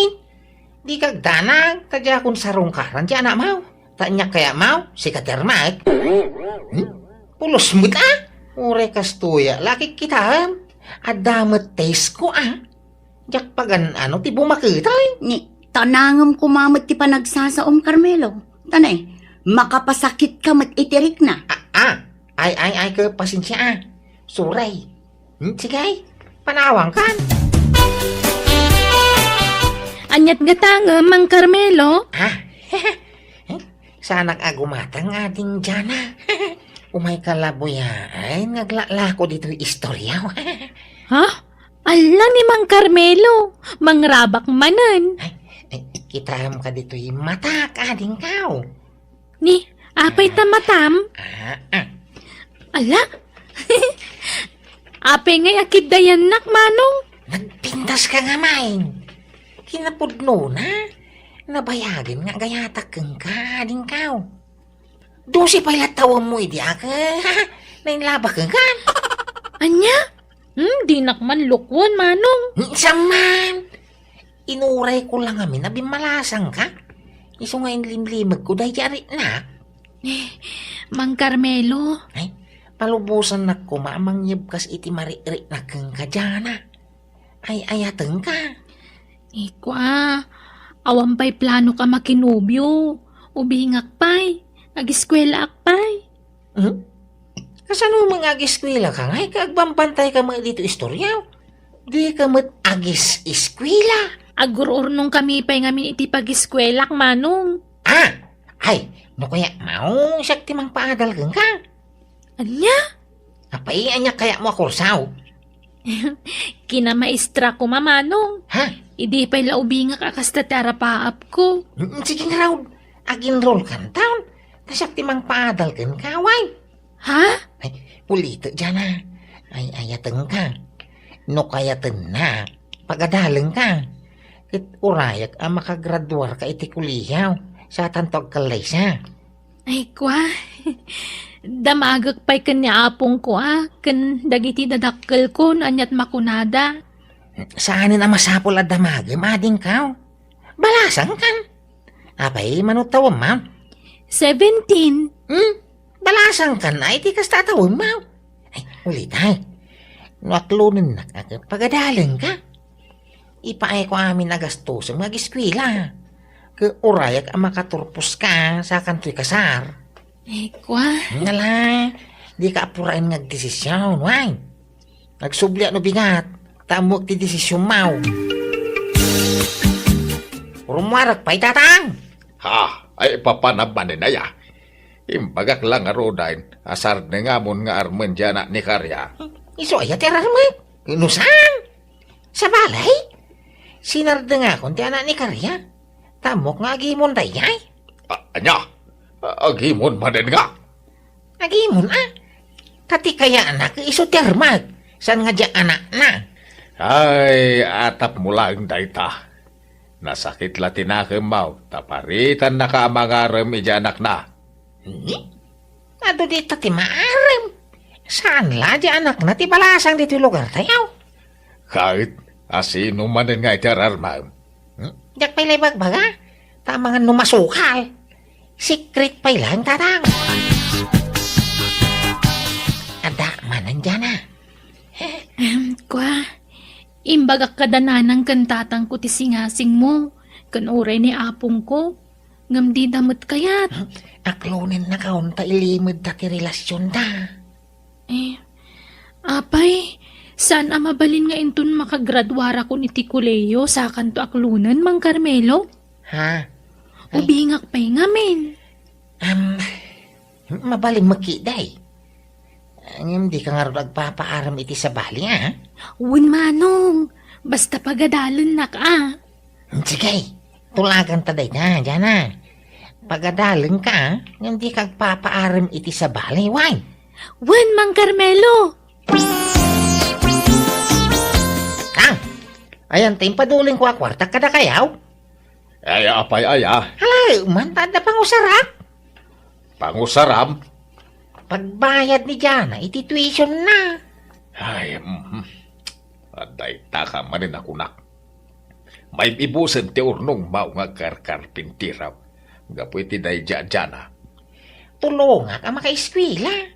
dika agdanag, ta diakon sarungkaran ti anakmaw. Ta ania kayatmaw, sika ti armak. Hmm? Pulos met, a? Uray kastoy a, lakik kitaem. Adda met taste ko, a? Diak pagan-ano ti bumaketay. Ni, tanangem koma met ti panagsasaom, Carmelo. Ta ne, makapasakitka met iti rikna. A, a. Ay, ay, ay, ke, pasensia, a. Sorry. Hmm, sige, ay. Panawangkan. Aniat nga tangem, Mang Carmelo? A? Saanak a gumatang, Ading Jana. Umayka la buyaen nga aglaklako ditoy istorya. Ha? Ala ni Mang Carmelo, mangrabak manen. Ay, ay, kitaem ka ditoy matak, adingko. Ni, apay ta matam? A, a. Ala? Apay ngay a kiddayannak, Manong? Nagpintas ka nga main. Kinapudnona, nabayagen nga agayatak kenka, adingko. Dose pay la tawemmo idi a, ke, nainlabak kenka. Ania? Hmm, dinak man lukwen, Manong. Saan man? Inurayko la ngamin a bimmalasangka. Isu nga inlimlimegko daydi a riknak. Mang Carmelo. Ay, palubosannak koma a mangyebkas iti marikriknak kenka, Jana. Ay-ayatenka. Ikua, awan pay planok a makinobio. Ubingak pay. Agiskuelaak pay. Hmm? Kasano man nga agiskuelaka ngay ket agbambantayka met ditoy istorya? Dika met agis-iskuela. Agur-urnongkami pay ngamin iti pagiskuelak, Manong. A! Ay, no kayatmo, siak ti mangpaadal kenka. Ania? Apay, ania kayatmo a kurso? Kinamaestra koma, Manong. Ha? Idi pay la ubingak a kasta ti arapaapko. Mm, sige ngarud. Ag-enrollkanton. Ta siak ti mangpaadal kenka, way. Ha? Ay, ulitek, Jana. Ay-ayatenka. No kayatennak, pagadalenka. Ket urayak a makagraduarka iti kolehiyo, satanto agkallaysa. Ay, kua. Damagek pay ken ni apongko a, ken dagiti dadakkelko no aniat makunada. Saanen a masapul a damagem, adingko. Balasangkan. Apay, mano tawemmo? Seventeen. Hmm? Balasangkan a iti kasta a tawemmo. Ay, ulitay. No aklonennak a ket pagadalenka. Ipaayko amin a gastosem nga agiskuela. Ket urayak a makaturposka, sakantoy kasar. Ay, kua. Nala, dika apuraen nga agdesision, way. Agsubli no bigat, ta ammoak ti desisionmo. Rummuarek pay, tatang! Ha? Ay, papanam manen aya? Imbagak la ngaruden a sardengam nga armen ti anak ni Karia. Isu aya ti ararmek? No saan? Sabali, sinardengakon ti anak ni Karia. Ta ammok nga agimon daydiay. A-, ania? A-, agimon manen nga? Agimon a. Ta ti kayatna ket isu ti armek, saan nga diay anakna. Ay, atapmo laeng dayta. Nasakit la ti nakemmo, ta paritannaka a mangarem idiay anakna. Hmm? Adu dita ti maarem. Saan la diay anakna ti balasang ditoy lugartayo? Ket, asino manen nga iti ararmem? Hmm? Diak pay la ibagbaga. Ta amangan no masukal. Secret pay laeng, tatang. Adda manen diana. Ahem, kua, imbagak kada nanang ken tatangko ti singasingmo, ken uray ni apongko, ngem dida met kayat. Aklonennaka unta ilimedda ti relasionda. Eh, apay, Saan a mabalin nga inton makagraduarakon iti kolehiyo, sakanto aklonen, Mang Carmelo? Ha? Ay. Ubingak pay ngamin. Am, mabalin met ketdi. Ngem dika ngarud agpapaaram iti sabali, a? Wen, Manong. Basta pagadalennak, a. Sige, tulaganta dayta, Jana. Pagadalenka, a? Ngem dika agpapaaram iti sabali, wen? Wen, Mang Carmelo. Kang, ayan ti impadulingko a kuarta kadakayo? Ay, apay aya? Hala, man, ta adda pangusarak. Pangusaram? Pagbayad ni Jana iti tuition na. Ay, mhm. Adda ita ka manen a kunak. Maibibusen ti urnongmo nga agkarkarpintiraw gapu iti daydi a Jana. Tulongak a makaeskuela.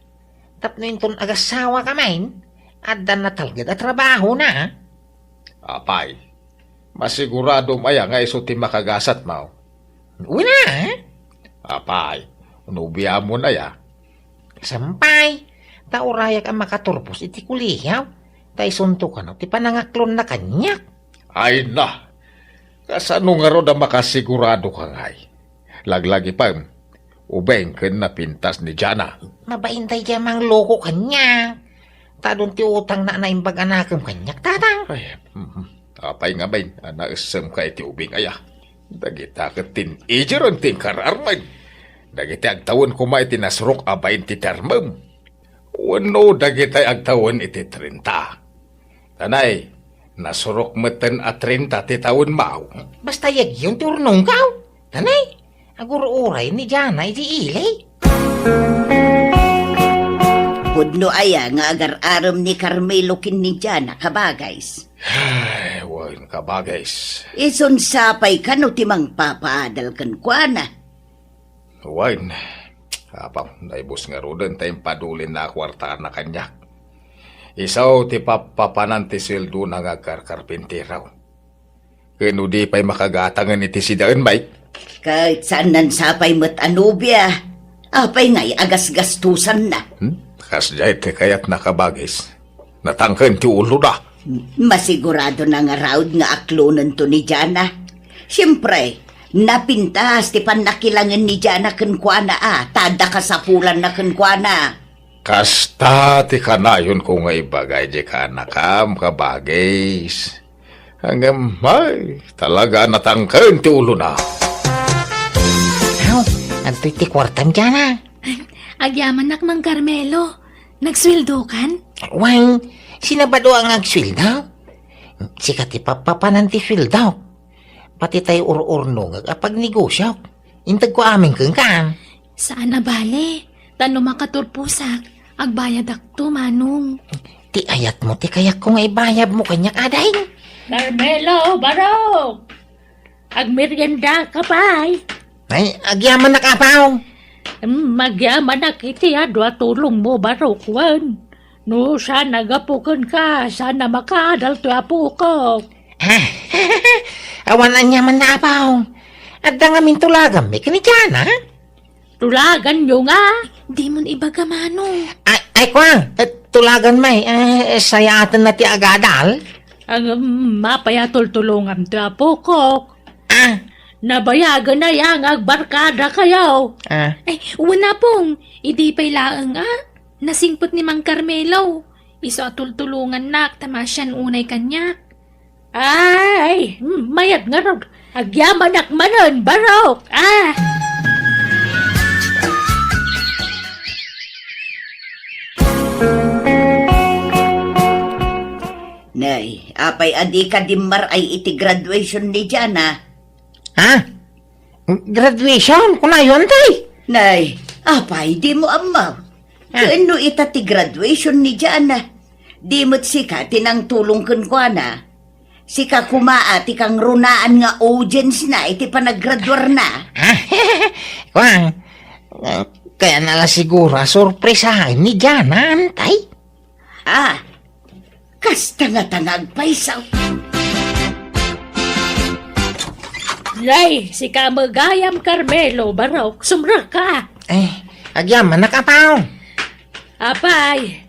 Tapno inton agasawaka manen, adda natalged a trabahona. Apay, masiguradom aya nga isu ti makagasatmo? Wen a. Apay, nobiamon aya? Saan pay, ta urayak a makaturpos iti kolehiyo, ta isunto kano ti panangaklonna kaniak. Ay na, kasano ngarud a makasiguradoka ngay? Laglagipem, ubing ken napintas ni Jana. Mabain daydi a mangloko kaniak. Ta adun ti utangna a naimbag a nakem kaniak, tatang. Ay, mhm. Apay ngamin a naessemka iti ubing aya? Dagita ket teenager ti inkar-armen. Dagiti agtawen koma iti nasurok a bain ti termem. Wenno dagitay agtawen iti trenta. Tanay, nasurok metten a trenta ti tawenmo. Basta yagyon ti urnongko. Tanay, agur-uray ni Jana iti ili. Pudno aya nga agar-arem ni Carmelo ken ni Jana, kabagays? Ay, wen, kabagays. Isun sapay kano ti mangpapaadal kenkuana? Wen, Apo, naibus ngaruden ta impadulinna a kuartana kaniak. Isu ti pappapanan ti sueldona nga agkarkarpintero. Ken no di pay makagatangen iti sidaen, Mike? Ket saan sapay met a nobia. Apay ngay a gasgastosanna? Hmm? Kasdiay ti kayatna, kabagis. Natangken ti ulona. Masigurado na ngarud nga aklonento ni Jana. Siempre, napintas ti pannakilangen ni Jana kenkuana a, ta adda kasapulanna kenkuana. Kasta ti kanayonko nga ibaga iti kaanakam, kabagis. Ngem, ay, talaga a natangken ti ulona. Aw, adtoy ti kuartam, Jana. Agyamanak, Mang Carmelo. Nagsueldokan? Wen, sino bado nga agsueldo? Sika ti pappapanan ti sueldok. Pati tay ur-urnongek a pagnegosiok. Intedko amin kenka. Saan a bale. Ta no makaturposak, agbayadakto, Manong. Ti ayatmo ti kayatko nga ibayadmo kaniak, ading. Carmelo, Barok! Agmeriendaka pay. Ay, agyamanak, Apo. Mm, agyamanak iti adu a tulongmo, Barok, wen. No saan a gapu kenka, saan a makaadal toy apokok. Awan aniamanna, Apo. Adda ngamin tulaganmi ken ni Jana. Tulaganyo nga? Dimon ibaga, Manong. Ay, ay, kua, eh, tulaganmi, eh, sayaatenna ti agadal. Ang, mm, apay a tultulonganto ti apokok. Ah. Nabayagen aya nga agbarkadakayo. Ah. Ay, wen, Apong, idi pay laeng, a. Nasingpet ni Mang Carmelo. Isu a tultulongannak ta maasian unay kaniak. Ay, mayat ngarud. Agyamanak manen, Barok. Ah! Nay, apay a dika dimmaray iti graduation ni Jana? Ha? Graduation, kunayon, tay? Nay, apay, dimo ammo? Ah. Ken no ita ti graduation ni Jana, di met sika ti nangtulong kenkuana. Sika koma a ti kangrunaan nga audience na iti panagraduarna. Ah, kuan, kayatna la siguro a sorpresaen ni Jana, tay? Ah, kasta ngata nga agpayso. Nay, sika met gayam, Carmelo, Barok, sumrekka. Eh, agyamanak, Apo. Apay,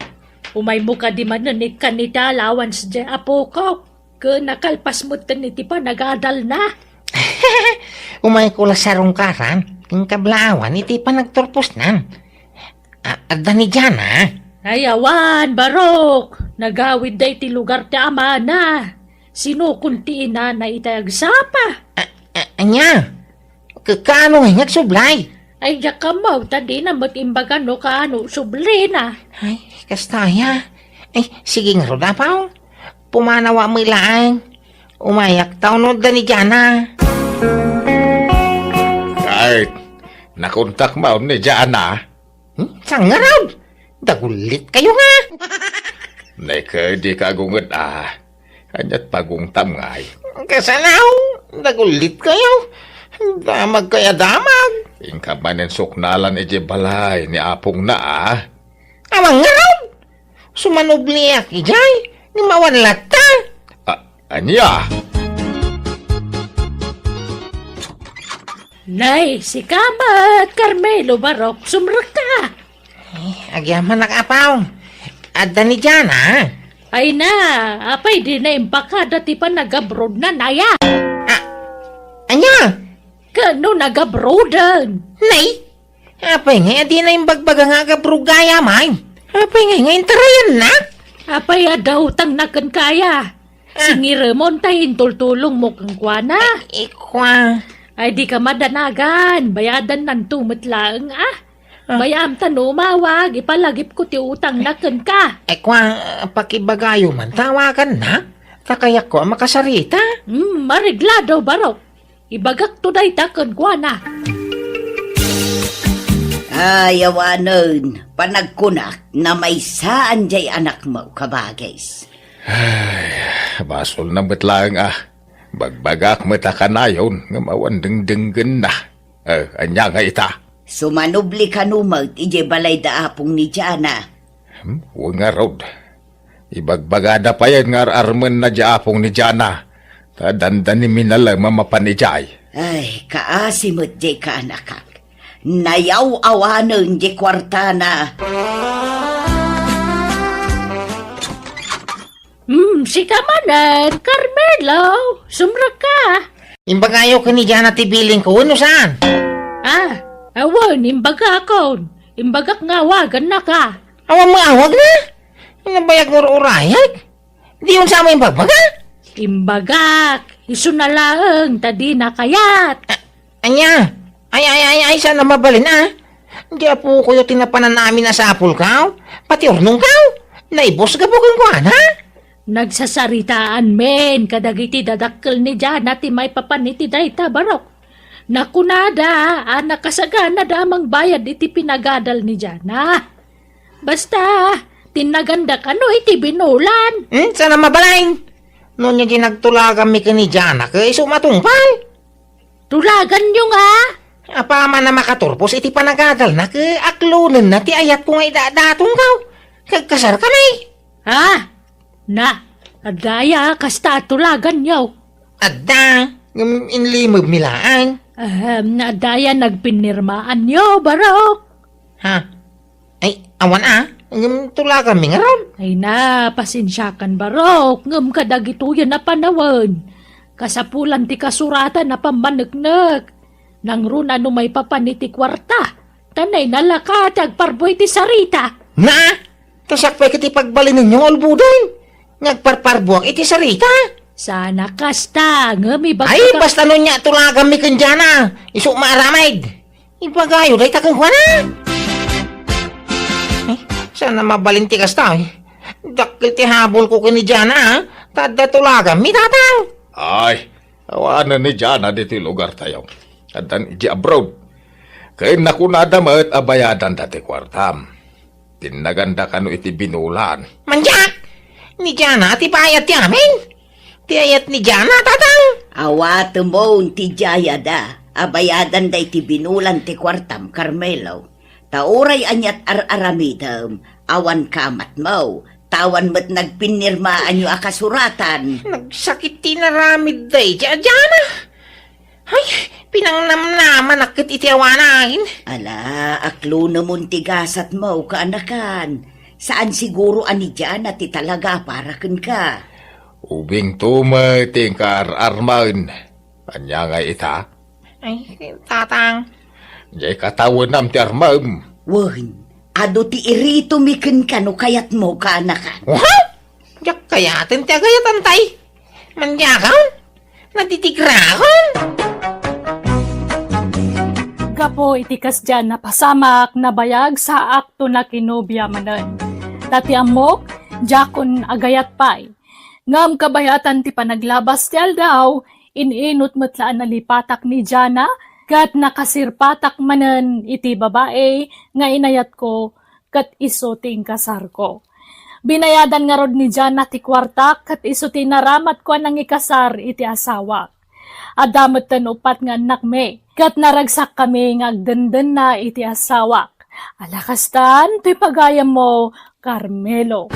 Umaymo kadi manen ikkan iti allowance diay apok. Ket nakalpas metten iti panagadalna. Umayko la sarungkaran ken kablaawan iti panagturposnan. A-, adda ni Jana? Ay, awan, Barok. Nagawidda iti lugar ti amana. Sinukon ti inana iti agsapa. A-, a-, ania? Ka-, kaano ngay nga agsublay? Ay, diak ammo, ta dina met imbaga no kaano sublina. Ay, kasta aya. Ay, sige ngarud, Apo. Pumanawa met laeng. Umayak ta, unod da ni Jana. Ay, nakontak maon ni Jana? Hmm? Saan ngarud? Dagullit kayo nga. Neka, di ka agunged, a. Aniat pagungtam ngay? Kasano? Dagullit kayo. Damag kaya damag. Inka manen suknalan iti balay ni apongna, a. Awan ngarud. Sumanubliak idiay. Ngem awan latta. A-, ania? Nay, sika met, Carmelo Barok, sumrekka. Eh, agyamanak, Apo. Adda ni Jana? Ay na, apay dina impakada ti panagabrodna, aya? A-, ania? Ken no nagabroden? Nay, apay ngay a dina imbagbaga nga agabroda, aya, May? Apay ngay nga intarayanna? Apay a dautangna kenka, aya? Ah. Singiremon ta intultulongmo kenkuana. Ay, ikwa. Ay, di ka madanagan. Bayadannanto met laeng, a. Ah. Bay-am ta no umawag, ipalagipko ti utangna kenka. Ay, kwa, pakibagayo man, tawaganna. Ta kayatko a makasarita. Hmm, mareglado, Barok. Ibagakto dayta kenkuana. Ay, awanen, panagkunak, namaysaan jay anakmo, kabagis. Ay, basolna met laeng, a. Bagbagak met a kanayon, ngem awan dengdenggenna. Eh, ania ngay ita? Sumanubli kano met idiay balay da apong ni Jana. Hmm, wen ngarud. Ibagbagada payen nga ar-armenna di apong ni Jana. Ta dandani minalem a mapan idiay. Ay, kaasi met diay kaanakak. Nayaw-awanen di kuartana. Hmm, sika manen, Carmelo, sumrekka. Imbagayo ken ni Jana ti bilingko, wenno saan? Ah, awan, imbagakon. Imbagak nga awagannaka. Awan mo awagna? Nabayag nga ur-urayag? Di unsa mo imbagbaga? Imbagak, isu na laeng, ta dina kayat. A-, ania? Ay, ay, ay, ay, saan a mabalin, a? Di apokoyo ti napanan amin a sapulkaw? Pati urnongkaw? Naibus gapu kenkuana? Nagsasaritaan men kadagiti dadakkel ni Jana ti maipapan iti dayta, Barok. Nakunada a nakasaganada a mangbayad iti pinagadal ni Jana. Basta, tinnaganda kano iti binulan. Hmm, saan a mabalin? No nia di nagtulaganmi ken ni Jana, ket isu matungpal. Tulaganyo nga? Apaman a makaturpos iti panagadalna, ket aklonenna ti ayatko nga idadatongkaw. Kagkasarkami. Ha? Na, adda aya kasta a tulaganyo? Adda, ngem inlimebmi laeng. Ahem, adda aya nagpinirmaanyo, Barok? Ha? Ay, awan a, ngem tulaganmi ngarud. Ay na, pasensiakan, Barok, ngem kadagitoyen a panawen, kasapulan ti kasuratan a pammaneknek. Nangruna no maipapan iti kuarta, ta nainalaka ti agparbo iti sarita. Na? Ta siak pay ket ti pagbalinenyo nga ulboden nga agparparbuak iti sarita. Saan a kasta, ngem ibagbaga. Ay, basta no nia tulaganmi ken Jana, isu maaramid. Ibagayo dayta kenkuana. Eh, saan a mabalin ti kasta, eh? Dakkel ti habolko ken ni Jana, a. Ta adda tulaganmi, tatang. Ay, awanen ni Jana ditoy lugartayo. Addan idiay abroad. Ken nakunada met a bayadanda ti kuartam. Tinnaganda kano iti binulan. Mandiak! Ni Jana ti bayad ti amin? Ti ayat ni Jana, tatang? Awatemon ti jayada a bayadanda iti binulan ti kuartam, Carmelo. Ta uray aniat ar-aramidem, awan kamatmo, ta awan met nagpinirmaanyo a kasuratan. Nagsakit ti inaramid daydi a Jana. Ay, pinangnamnamanak ket iti awanen. Ala, aklonemon ti gasatmo, kaanakan. Saan siguro a ni Diana ti talaga para kenka. Ubingto met ti inka ar-armen. Ania nga ita? Ay, Tatang. Diay katawenam ti armem. Wen, adu ti iritomi kenka no kayatmo kaanakan. What? Diak kayaten ti agayatan tay. Mandiakon? Nadidikrakon? Gapu iti kasdiay a napasamak, nabayag, saakto, nakinobia manen. Ta ti ammok, diakon agayat pay. Ngem kabayatan ti panaglabas ti aldaw, in-inut met la a nalipatak ni Diana, ket nakasirpatak manen iti babai nga inayatko ket isu ti inkasarko. Binayadan ngarud ni Diana ti kuartak ket isu ti inaramatko a nangikasar iti asawak. Adda metten uppat nga annakmi, ket naragsakkami nga agdendenna iti asawak. Ala kastan, toy pagayammo, Carmelo.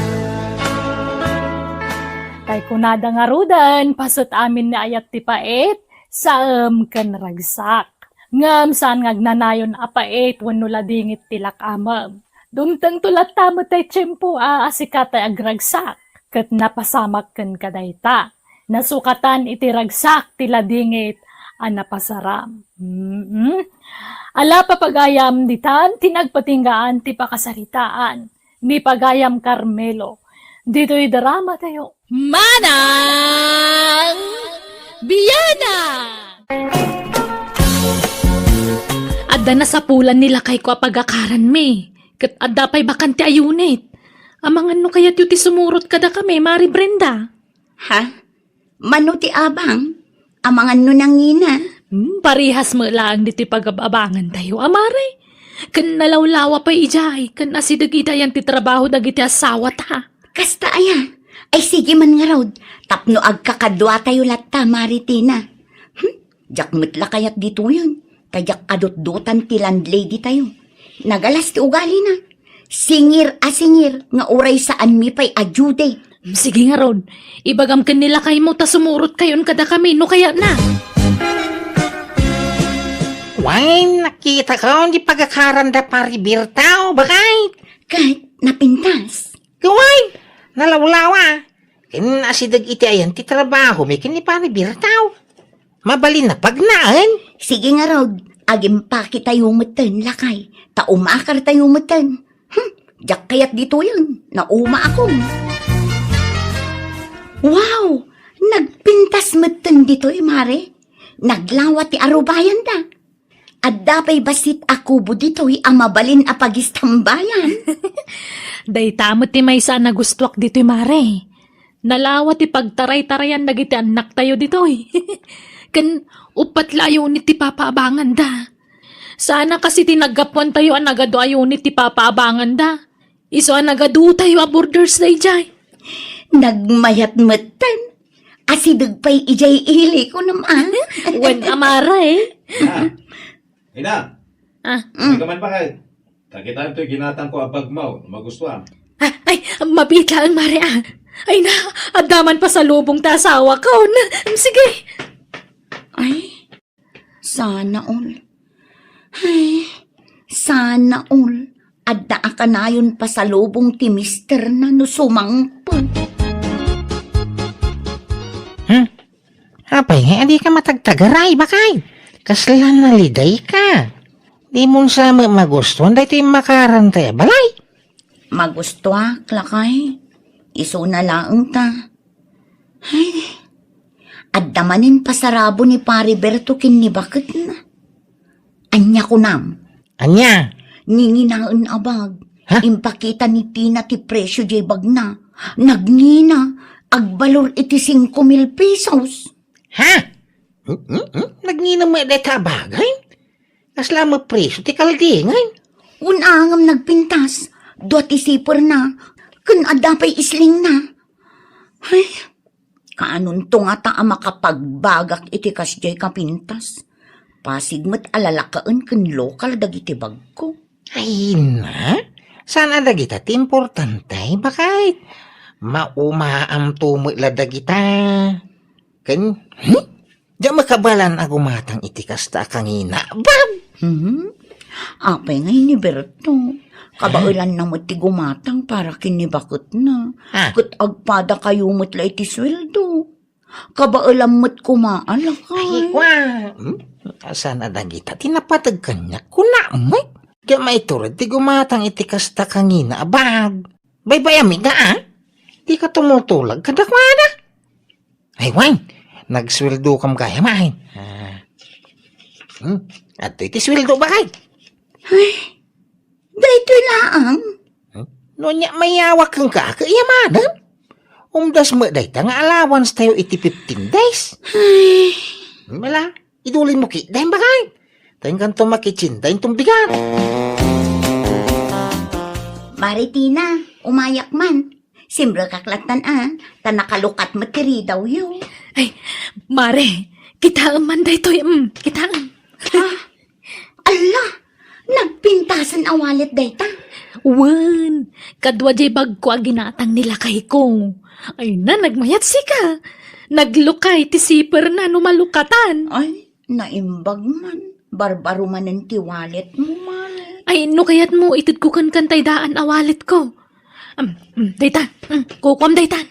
Tay kunada ngaruden, paset amin ni ayat ti pait, saem ken ragsak. Ngem saan nga agnanayon a pait wenno ladingit ti lakamem. Dumtengto latta met tay tiempo a asika tay agragsak, ket napasamak ken kadayta. Nasukatan iti ragsak ti ladingit a napasaram. Mm-mm. Ala, papagayam, ditan ti nagpatinggaan ti pakasaritaan ni pagayam Carmelo. Ditoy drama tayo. Manang Biana! Adda nasapulan ni lakayko a pagakaranmi, ket adda pay bakante a unit. Amangan no kayatyo ti sumurot kadakami, Mari Brenda? Ha? Mano ti abang? Amangan no nangina? Hmm, parehas met laeng ditoy pagab-abangan tayo, a Mari. Ken nalawlawa pay idiay, ken asideg idiayan ti trabaho dagiti asawata. Kasta aya? Ay, sige man ngarud, tapno agkakadua tayo latta, Mari Tina. Hmm? Diak met la kayat ditoyen, ta diak kadutdotan ti landlady tayo. Nagalas ti ugalina. Singir a singir nga uray saanmi pay a due date. Sige ngarud, ibagam ken ni lakaymo ta sumurot kayon kadakami no kayatna. Wen, nakitako di pagakaran da Pari Berto, bakay? Ket napintas. Kuway, nalawlawa. Ken asideg iti ayan ti trabahomi ken ni Pari Berto. Mabalin a pagnaen. Sige ngarud, agimpake tayo metten, lakay, ta umakar tayo metten. Hmm, diak kayat ditoyen, nauma akon. Wow! Nagpintas metten ditoy, Mare. Naglawa ti arubayanda. Adda pay bassit a kubo ditoy a mabalin a pagistambayan. Dayta met ti maysa a nagustuak ditoy, Mare. Nalawa ti pagtaraytarayan dagiti annaktayo ditoy. Ken uppat la a unit ti papaabanganda. Saan a kas iti naggapuantayo a nagadu a unit ti papaabanganda. Isu a nagadutayo a borders daydiay. Nagmayat metten. Asideg pay idiay ili, kunam a. Wen a, Mare. Ah. Ina. Ah. Ay ka man, bakay? Kakitaan toy ginatangko a bagmo, no magustuam. Ah, ay, mabiit laeng, Mare, ah. Ay na, adda man pasalubong ta asawakon. Sige. Ay, sana all. Ay, sana all. Adda a kanayon pasalubong ti misterna no sumangpet. Hmm? Apay nga, adi ka matagtagaray, bakay? Kasla nalidayka. Di mo sa ma-, magustuhan daytoy makaran tayo balay? Magustuak, lakay. Isu na laeng ta. Ay, adda manen pasarabo ni Pari Berto ken ni baketna. Ania kunam? Ania? Ninginaen a bag. Ha? Impakita ni Tina ti presyo jay bagna. Nagngina, agbalor iti singko mil pesos. Ha? Hmm, hmm, hmm? Nagngina met dayta a bagay? Kasla met presyo ti kaldingan? Wen a ngem nagpintas, dua ti siperna, ken adda pay islingna. Ay, kaanonto ngata a makapagbagak iti kasdiay a pintas? Pasig met a lalakaen ken lokal dagiti bagko. Ay na, saan a dagita ti importante, bakay? Maumaamto met la dagita. Ken, hmm? Diak makabalan a gumatang iti kasta a kangina. Bab! Mhm. Apay ngay ni Berto, kabaelanna met ti gumatang para ken ni baketna. Ah. Ket agpadakayo met la iti sueldo. Kabaelan met koma a lakay. Ay, kwa. Hmm? Saan a dagita ti napateg kaniak? Kuna met. Diak maitured ti gumatang iti kasta kangina a bag. Baybay-am ida, a? Dika tumutulag kadakuada. Ay, wen, nagsueldo kam gayam, ay. Ah. Hmm? Adtoy ti sueldo, bakay? Ay, daytoy laang. Hmm? No nia, mayawak kenka, kayamanan. Umdas met dayta nga allowance tayo iti fifteen days. Ay. Hmm, ala, idulin mo ki, dayang bakay. Tayo kanto makitsin, dayang tumbigan. Maritina, umayak man. Simrekak lattan a, ta nakalukat met ti ridawyo. Ay, Mare, kitaem man daytoy, mm, kitaem. Ah, alla, nagpintasen a wallet dayta. Wen, kadua jay bagko a ginatang ni lakayko. Ay na, nagmayat sika. Naglukay ti siperna no malukatan. Ay, naimbag man. Barbaro manen ti wallet mo, Mare. Ay, no kayat mo, itedko kenka tay daan a wallet ko. Am, mm, dayta. Mm, kukuam dayta.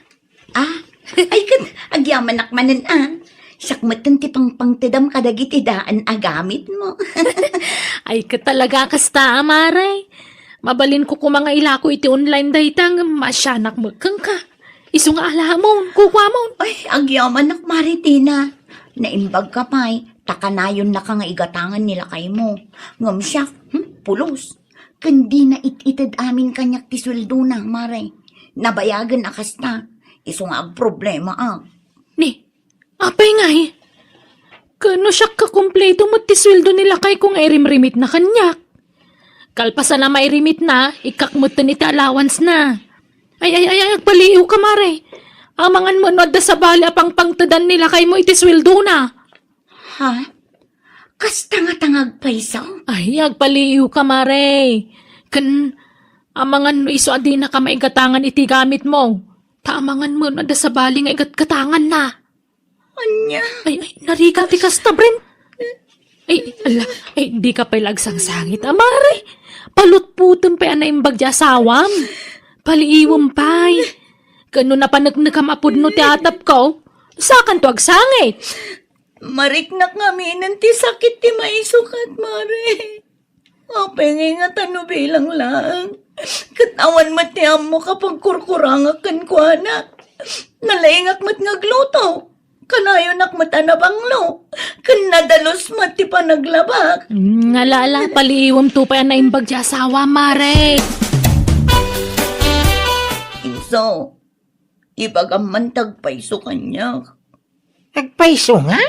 Ah, ay ket agyamanak manen a. Siak metten ti pangpangtedam kadagiti daan a gamitmo. Ay ket talaga kasta, Mare. Mabalinko koma nga ilako iti online dayta ngem maasianak met kenka. Isu nga alamon, kukuamon. Ay, agyamanak, Mare Tina. Naimbagka pay, ta kanayonnaka nga igatangan ni lakaymo. Ngem siak, hmm, pulos. Ken dina it-ited amin kaniak ti sueldona, Mare. Nabayagen a kasta. Isu nga agproblemaak. Ni, apay ngay? Ken no siak kakumpleto met ti sueldo ni lakayko nga irimrimitna kaniak. Kalpasan a mairimitna, ikkak metten iti allowance na. Ay, ay, ay, ay, agpaliiwka, Mare. Amangan met no adda sabali a pangpangtedan ni lakaymo iti sueldona. Ha? Kasta nga ta nga agpayso? Ay, agpaliiwka, Mare. Ken, amangan no isu a dinaka maigatangan iti gamitmo. Ta amangan met no adda sabali nga igatgatanganna. Ania? Ay, ay, narigat ti kasta, Bren. Ay, ala, ay, dika pay la agsangsangit, a, Mare. Palutputem pay a naimbag ti asawam. Paliiwem pay. Ken no napaneknekam a pudno ti atapko, sakanto agsangit. Mariknak ngaminen ti sakit ti maisukat, Mare. Apay ngay nga ta no bilang laeng? Ket awan met ti ammok a pagkurkurangak kenkuana. Nalaingak met nga agluto. Kanayonak met a nabanglo. Ken nadalus met ti panaglabak. Mm, ala, ala, paliiwem to pay a naimbag ti asawa, Mare. Inso, ibagam man ti agpayso kaniak. Agpayso nga?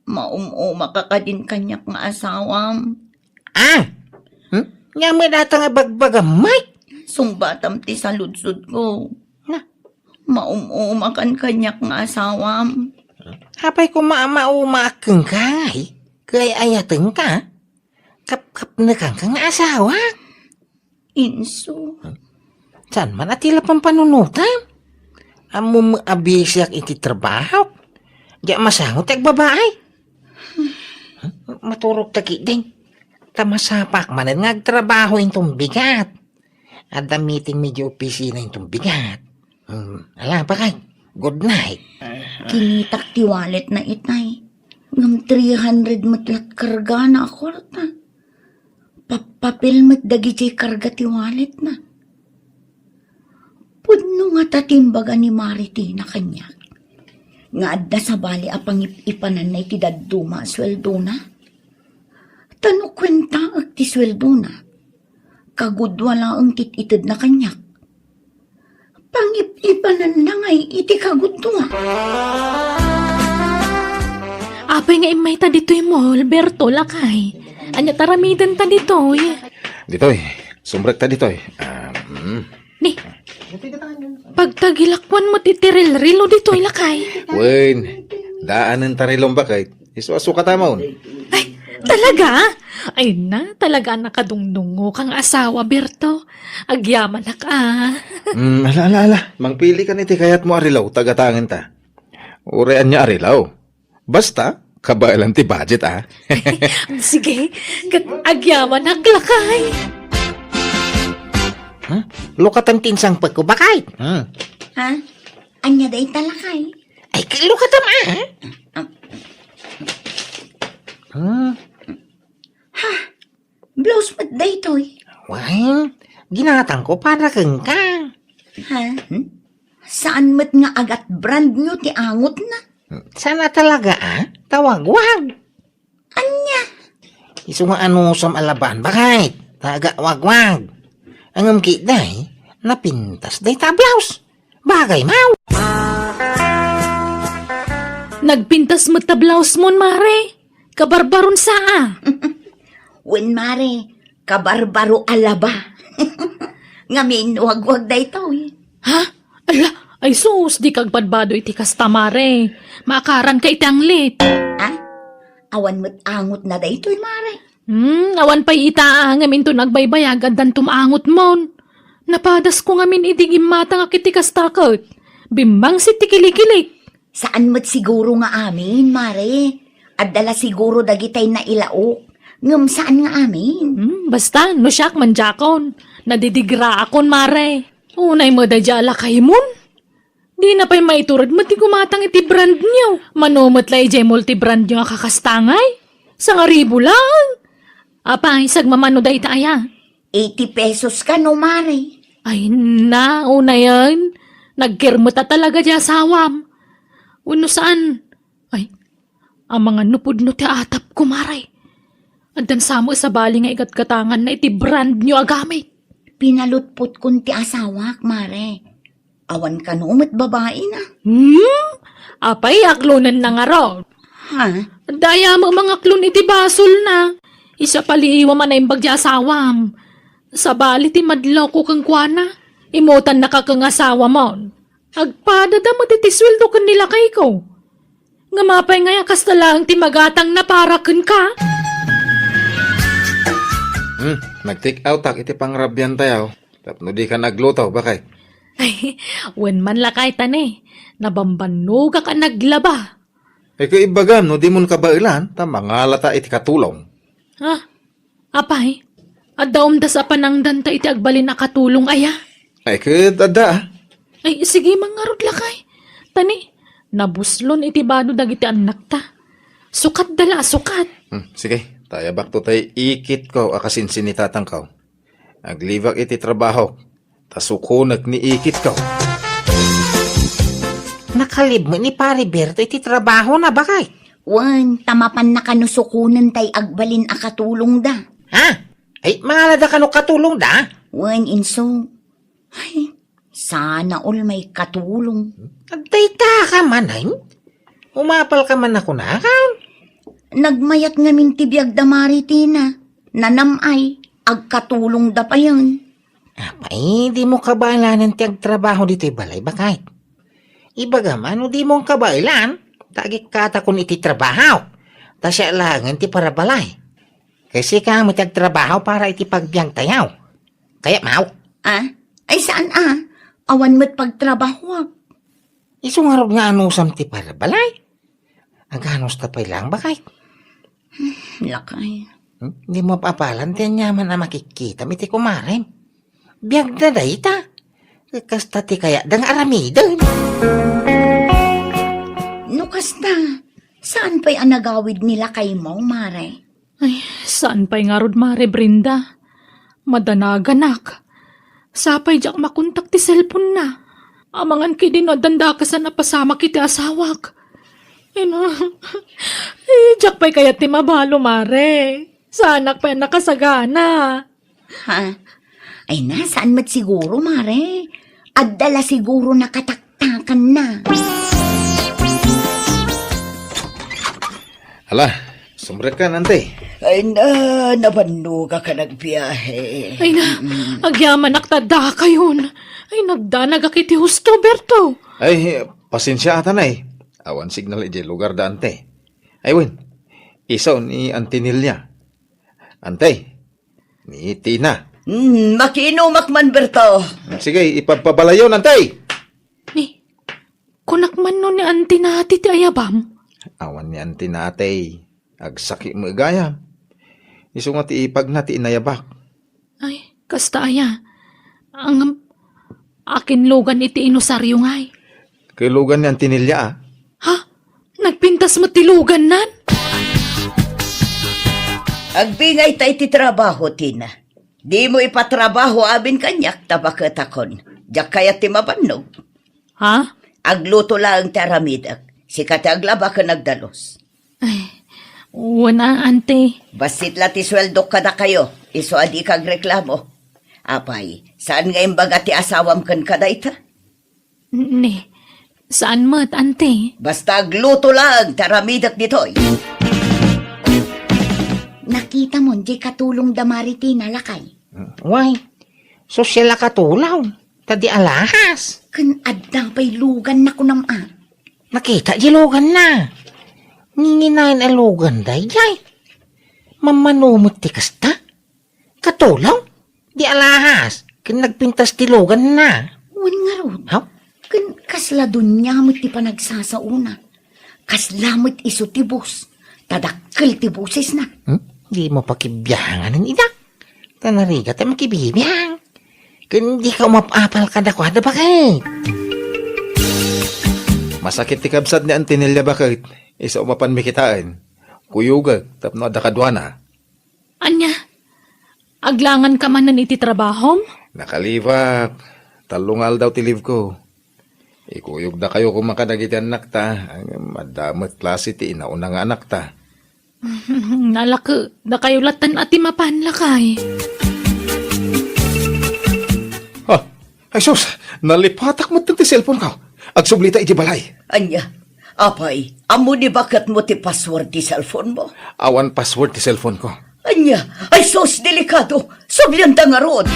Maum-uma ka kadin kaniak nga asawam. Ah! Hmm? Ania met dayta nga bagbagam, Mike? Sungbatam ti saludsodko. Na? Maum-uma kan kaniak nga asawam. Apay koma a maumaak kenka, ngay? Kay ayatenka? Kapkapnekanka nga asawa? Inso. Saan man a ti la pampanunotam? Ammom a bisiak iti trabaho. Diak masango ti agbabaay. Maturog ta ketdin. Ta masapak manen nga agtrabaho inton bigat. Adda meeting mi iti opisina inton bigat. Hmm, ala, bakay. Good night. Kinitak ti wallet na itay. Ngem three hundred met lat kargana a kwarta. Pappapil met dagiti karga ti wallet na. Pudno ngata ti imbaga ni Mare Tina kaniak nga adda sabali a pangip-ipananna iti dadduma a sueldona? Ta no kuentaek ti sueldona, kagudua laeng ti it-itedna kaniak. Pangip-ipananna ngay iti kagudua. Apay nga immayta ditoy mall, Berto, lakay? Ania ti aramidenta ditoy? Ditoy, sumrekta ditoy. Ah, mm. Ni, pagtagilakuan met iti rilrilo ditoy, lakay. Wen, daanen ta rilom, bakay. Isu a sukatamon. Ay, talaga? Ay na, talaga a nakadungdungngoka nga asawa, Berto. Agyamanak, a. Mm, ala, ala, ala. Mangpili ka iti kayatmo a rilo, ta gatangenta. Uray ania a rilo. Basta, Kabaelan ti budget, a. Sige, ket agyamanak, lakay. Hmm? Lukatan ti insangpetko, bakay. Hmm. Ha? Ania dayta, lakay? Ay, lukatan, a. Ah. Hmm. Ha? Blouse met daytoy. Wen, ginatangko para kenka. Ha? Hmm? Saan met nga agat brand new ti angotna? Saan a talaga, a? Tawagwag. Ania? Isu nga anusam a laban, bakay? Taga wagwag. Ngem ketdi, napintas dayta a blouse. Bagay, maw. Nagpintas met ta blouse mon, mare. Kabarbaron sa, a. Wen, mare, kabarbaro a laba. Ngamin, wagwag daytoy. Ha? Ala, ay sus, dika agbadbado iti kasta, mare. Maakaranka iti anglit. A? Awan met angotna daytoy, mare. Hmm, awan pay ita, a, ngem inton agbaybayag, addanto angotmon. Napadasko ngamin idi gimmatangak iti kasta ket bimmangsit ti kilikilik. Saan met siguro nga amin, mare. Adda la siguro dagitay nailaok, ngem saan nga amin. Hmm, basta, no siak, mandiakon. Nadidigraakon, mare. Unay met daydiay a lakaymon. Dina pay maitured met ti gumatang iti brand new. Mano met la idiay multi-brand new a kakastangay? Sangaribu laeng. Apay, sagmamano dayta aya? Eighty pesos kano, mare. Ay, na, unayen. Nagkirmeta talaga di asawam. Wenno saan? Ay, amangan no pudno ti atapko, mare. Addan sa met sabali nga igatgatanganna iti brand new a gamit. Pinalutpotkon ti asawak, mare. Awan kano met babaina. Hmm? Apay, aklonenna ngarud? Ha? Dayta met mangaklon iti basolna. Isu a paliiwam a naimbag ti asawam. Sabali ti madlawko kenkuana, immutannaka ken asawamon. Agpadada met iti sueldo ken ni lakayko. Ngem apay ngay a kasta laeng ti magatangna para kenka? Hmm, nag-take outak iti pangrabiantayo. Tapno dika nagluto, bakay? Ay, wen man lakay ta ne, nabambannogak a naglaba. Ay, ket ibagam no dimon kabaelan, ta mangalata iti katulong. Ha? Apay, adda umdas a panangdanta iti agbalin a katulong aya? Ay, ket adda, a. Ay, sige, mangarud lakay. Ta ne, nabuslon iti bado dagiti annakta. Sukatda la a sukat. Hmm, sige, ta ayabakto tay ikitko a kasinsin ni tatangko. Aglibak iti trabahok, ta sukonek ni ikitko. Nakalib met ni Pare Berto iti trabahona, bakay? Wen, ta mapanna kano sukonen tay agbalin a katulongda. Ha? Ay, mangalada kano katulongda? Wen, inso. Ay, sana all maikatulong. Agdayta ka man, ay? Umapal ka man a kunakan? Nagmayat ngamin ti biagda, Mare Tina. Nanam-ay, agkatulongda payen. Apay, dimo kabaelanen ti agtrabaho ditoy balay, bakay? Ibagam a no dimo kabaelan, ta agikkatakon iti trabaho. Ta siak laengen ti parabalay. Ket sika met ti agtrabaho para iti pagbiagtayo. Kayatmo? Ah? Ay, saan a? Awan met pagtrabahoak. Isu ngarud nga anusam ti parabalay? Aganusta pay laeng, bakay? Lakay. Hmm? Dimo apalan ti aniaman a makikkitam iti kumarem. Biagda dayta. Kasta ti kayatda nga aramiden. No kasta, saan pay a nagawid ni lakaymo, Mare? Ay, saan pay ngarud, Mare Brenda? Madanaganak. Sapay diak makontak ti cellphone-na. Amangan ketdi no addan dakasan a pasamak iti asawak. Ay, na. Ay, diak pay kayat ti mabalo, Mare. Saanak pay a nakasagana. Ha? Ay na, saan met siguro, Mare? Adda la siguro nakataktakanna. Ala, sumrekkan, Ante. Ay na, nabannogak a nagbiahe. Ay na, mm-mm, agyamanak ta dakayon. Ay, nagdanagak iti husto, Berto. Ay, pasensiaak, Ante. Awan signal idiay lugarda, Ante. Ay, wen, isu ni Ante Nelia. Ante, ni Tina. Hmm, makiinumak man, Berto. Sige, ipabpabalayon, Ante! Ni, kunak man no ni Ante Nati ti ayabam? Awan ni Auntie Natay. Agsakit met gayam. Isu nga ti ipagna ti inayabak. Ay, kasta aya. Ang, akin lugan iti inusaryo ngay. Kay lugan ni Auntie Nelia, ah. Ha? Nagpintas met ti lugannan? Agbingayta iti trabaho, Tina. Dimo ipatrabaho amin kaniak ta baketakon. Diak kayat ti mabannog. Ha? Agluto laeng ti aramidek. Sika ti aglaba ken agdalus. Ay, wen a, Auntie. Bassit la ti sueldok kadakayo, isu a dika agreklamo. Apay, saan nga imbaga ti asawam ken kadayta? Ni, saan met, Auntie. Basta agluto laeng ti aramidek ditoy. Nakitamon diay katulongda Mari Tina, lakay? Way, sosyal a katulong. Ta di alahas. Ken adda pay luganna, kunam a. Nakita di luganna. Nginginayon a lugan daydiay. Mammano met ti kasta. Katulong? Di alahas. Ken nagpintas ti luganna. Wen ngarud. Haw? Ken kasla dunia met ti panagsasaona. Kasla met isu ti bus. Ta dakkel ti bosesna. Hmm? Dimo pakibiangan ida. Ta narigat a makibibiang. Ken dika umap-apal kadakuada, baket. Masakit ti kabsat ni Auntie Nelia, baket. Isu a mapanmi kitaen. Kuyogek tapno adda kaduana. Ania? Aglanganka manen iti trabahom? Nakalibak. Tallo nga aldaw ti leave ko. Ikuyogdakayo koma kadagiti annakta, ngem adda met klase ti inauna nga anakta. Nalake, dakayo latta ti mapan, lakay. Ah, ay sus, nalipatak met ti cellphone ko. Agsublita iti balay. Ania? Apay, ammo ni baketmo ti password ti cellphone mo? Awan password ti cellphone ko. Ania? Ay sus, delikado! Sublianta ngarud!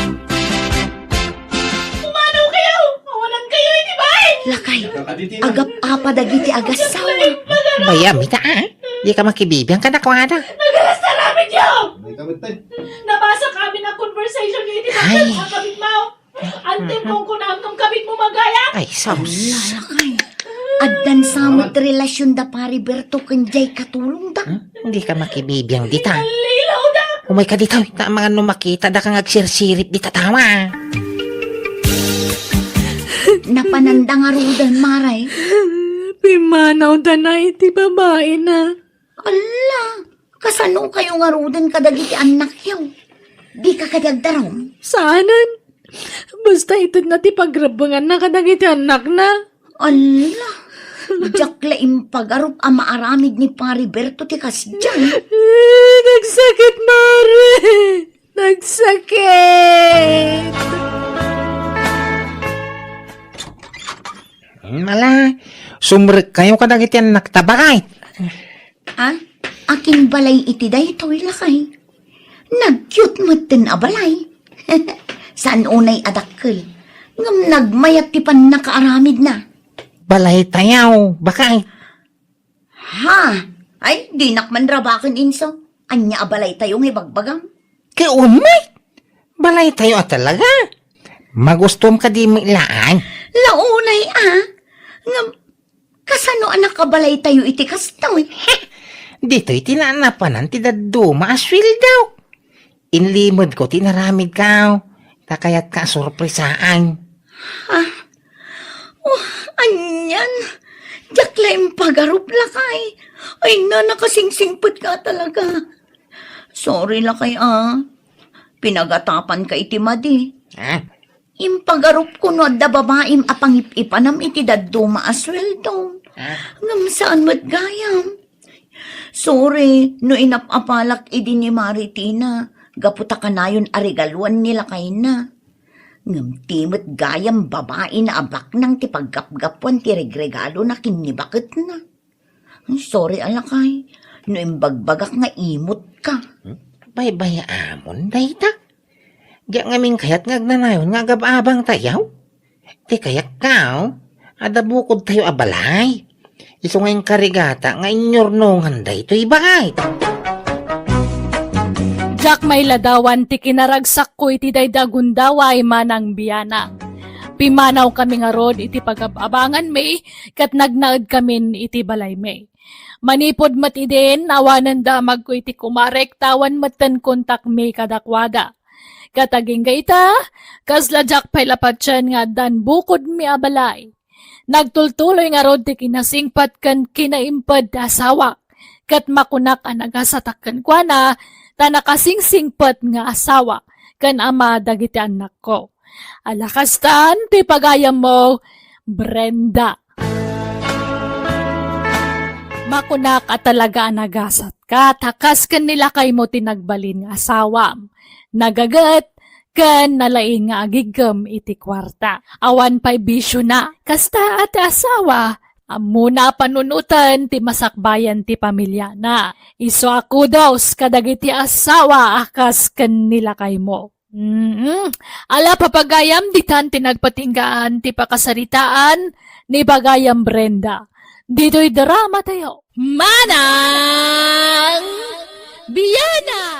Pumanaw kayo! Awanan kayo iti bay! Lakay, agap-apa dagiti agassawa. Bayam ita, a? Dika makibibiang kadakuada. Nagarastaramidyo! Nabasa kami na conversation niyo iti Ay. Bakit ang kabit mo? Antim kong kunam nung kabit mo magayat? Ay, sus. Lalakay. Addan sa met relasyon da Pari Berto ken jay katulong da. Hmm? Hindi ka makibibiang dita. Nalilaw da! Umay ka dita, ta mangan no makita da kang agsirsirip dita tawa. Napananda nga ruden, Maray. Pimanaw da na iti babae na. Alla, kasano kayo nga ruden kadagiti annakyo? Di ka kadi agdarum? Saanen. Basta ited na ti pagrebbenganna kadagiti annakna. Alla, diak la impagarup a maaramid ni Pari Berto ti kasdiay. Eh, nagsakit, Mare! Nagsakit! Ala, sumrek kayo kadagiti annakta, baket. Ah, akin balay iti daytoy, lakay? Nagyot metten a balay. Saan unay a dakkel. Ngem nagmayat ti pannakaaramidna. Balay tayo, baket. Ha? Ay, dinak man rabaken, inso. Ania a balay tayo nga ibagbagam? Kay umay! Balay tayo a talaga. Magustom ka di mo ilaan? Launay, ah. Ngem, kasano a nakabalay tayo iti kastoy? Ditoy ti naanapanan ti dadduma a sueldo. Inlimedko ti inaramidko. Ta kayatka a sorpresaan. Ha? Oh, anian? Diak la impagarup, lakay. Ay na, nakasingsingpet ka talaga. Sorry, lakay, ah. Pinagatapan ka iti madi. Ah? Impagarupko no adda babaim a pangip-ipanam iti dadduma a sueldo. Ah? Ngem saan met gayam. Sorry no inap-apalak idi ni Mari Tina gapu ta kanayon a regaluan ni lakayna. Ngem ti met gayam babaina a baknang ti paggapgapuan ti regregalona ken ni baketna. Sorry a lakay, no imbagbagak nga imut ka. Hmm? Baybay-amon dayta. Diak ngamin kayat nga agnanayon nga agab-abang tayaw. Ti kayatko, adda bukod tayo a balay. Isu nga inkarigata nga inyurnongan daytoy balay. Diak mailadawan ti kinaragsakko iti daydi a gundaway manang biana. Pimanaw kami ngarud iti pagab-abanganmi ket nagnaed kamin iti balaymi. Manipud met idin, awanen damagko iti kumarek, ta awan metten kontakmi kadakuada. Ket agingga ita, kasla diak pay la patien nga addan bukodmi a balay. Nagtultuloy ngarud ti kinasingpet ken kinaimped ti asawak, ket makunak a nagasatak kenkuana, ta nakasingsingpet nga asawa ken ama dagiti annakko. Ala kastan ti pagayammo, Brenda. Makunak a talaga a nagasatka, ta kas ken ni lakaymo ti nagbalin nga asawam. Nagaget ken nalaing nga agiggem iti kuarta. Awan pay bisiona. Kasta a ti asawa, ammona a panunoten ti masakbayan ti pamiliana. Isu a kudos kadagiti asawa a kas ken ni lakaymo. Mm. Ala, papagayam, ditan ti nagpatinggaan ti pakasaritaan ni Bagayam Brenda. Ditoy drama tayo. Manang Biana!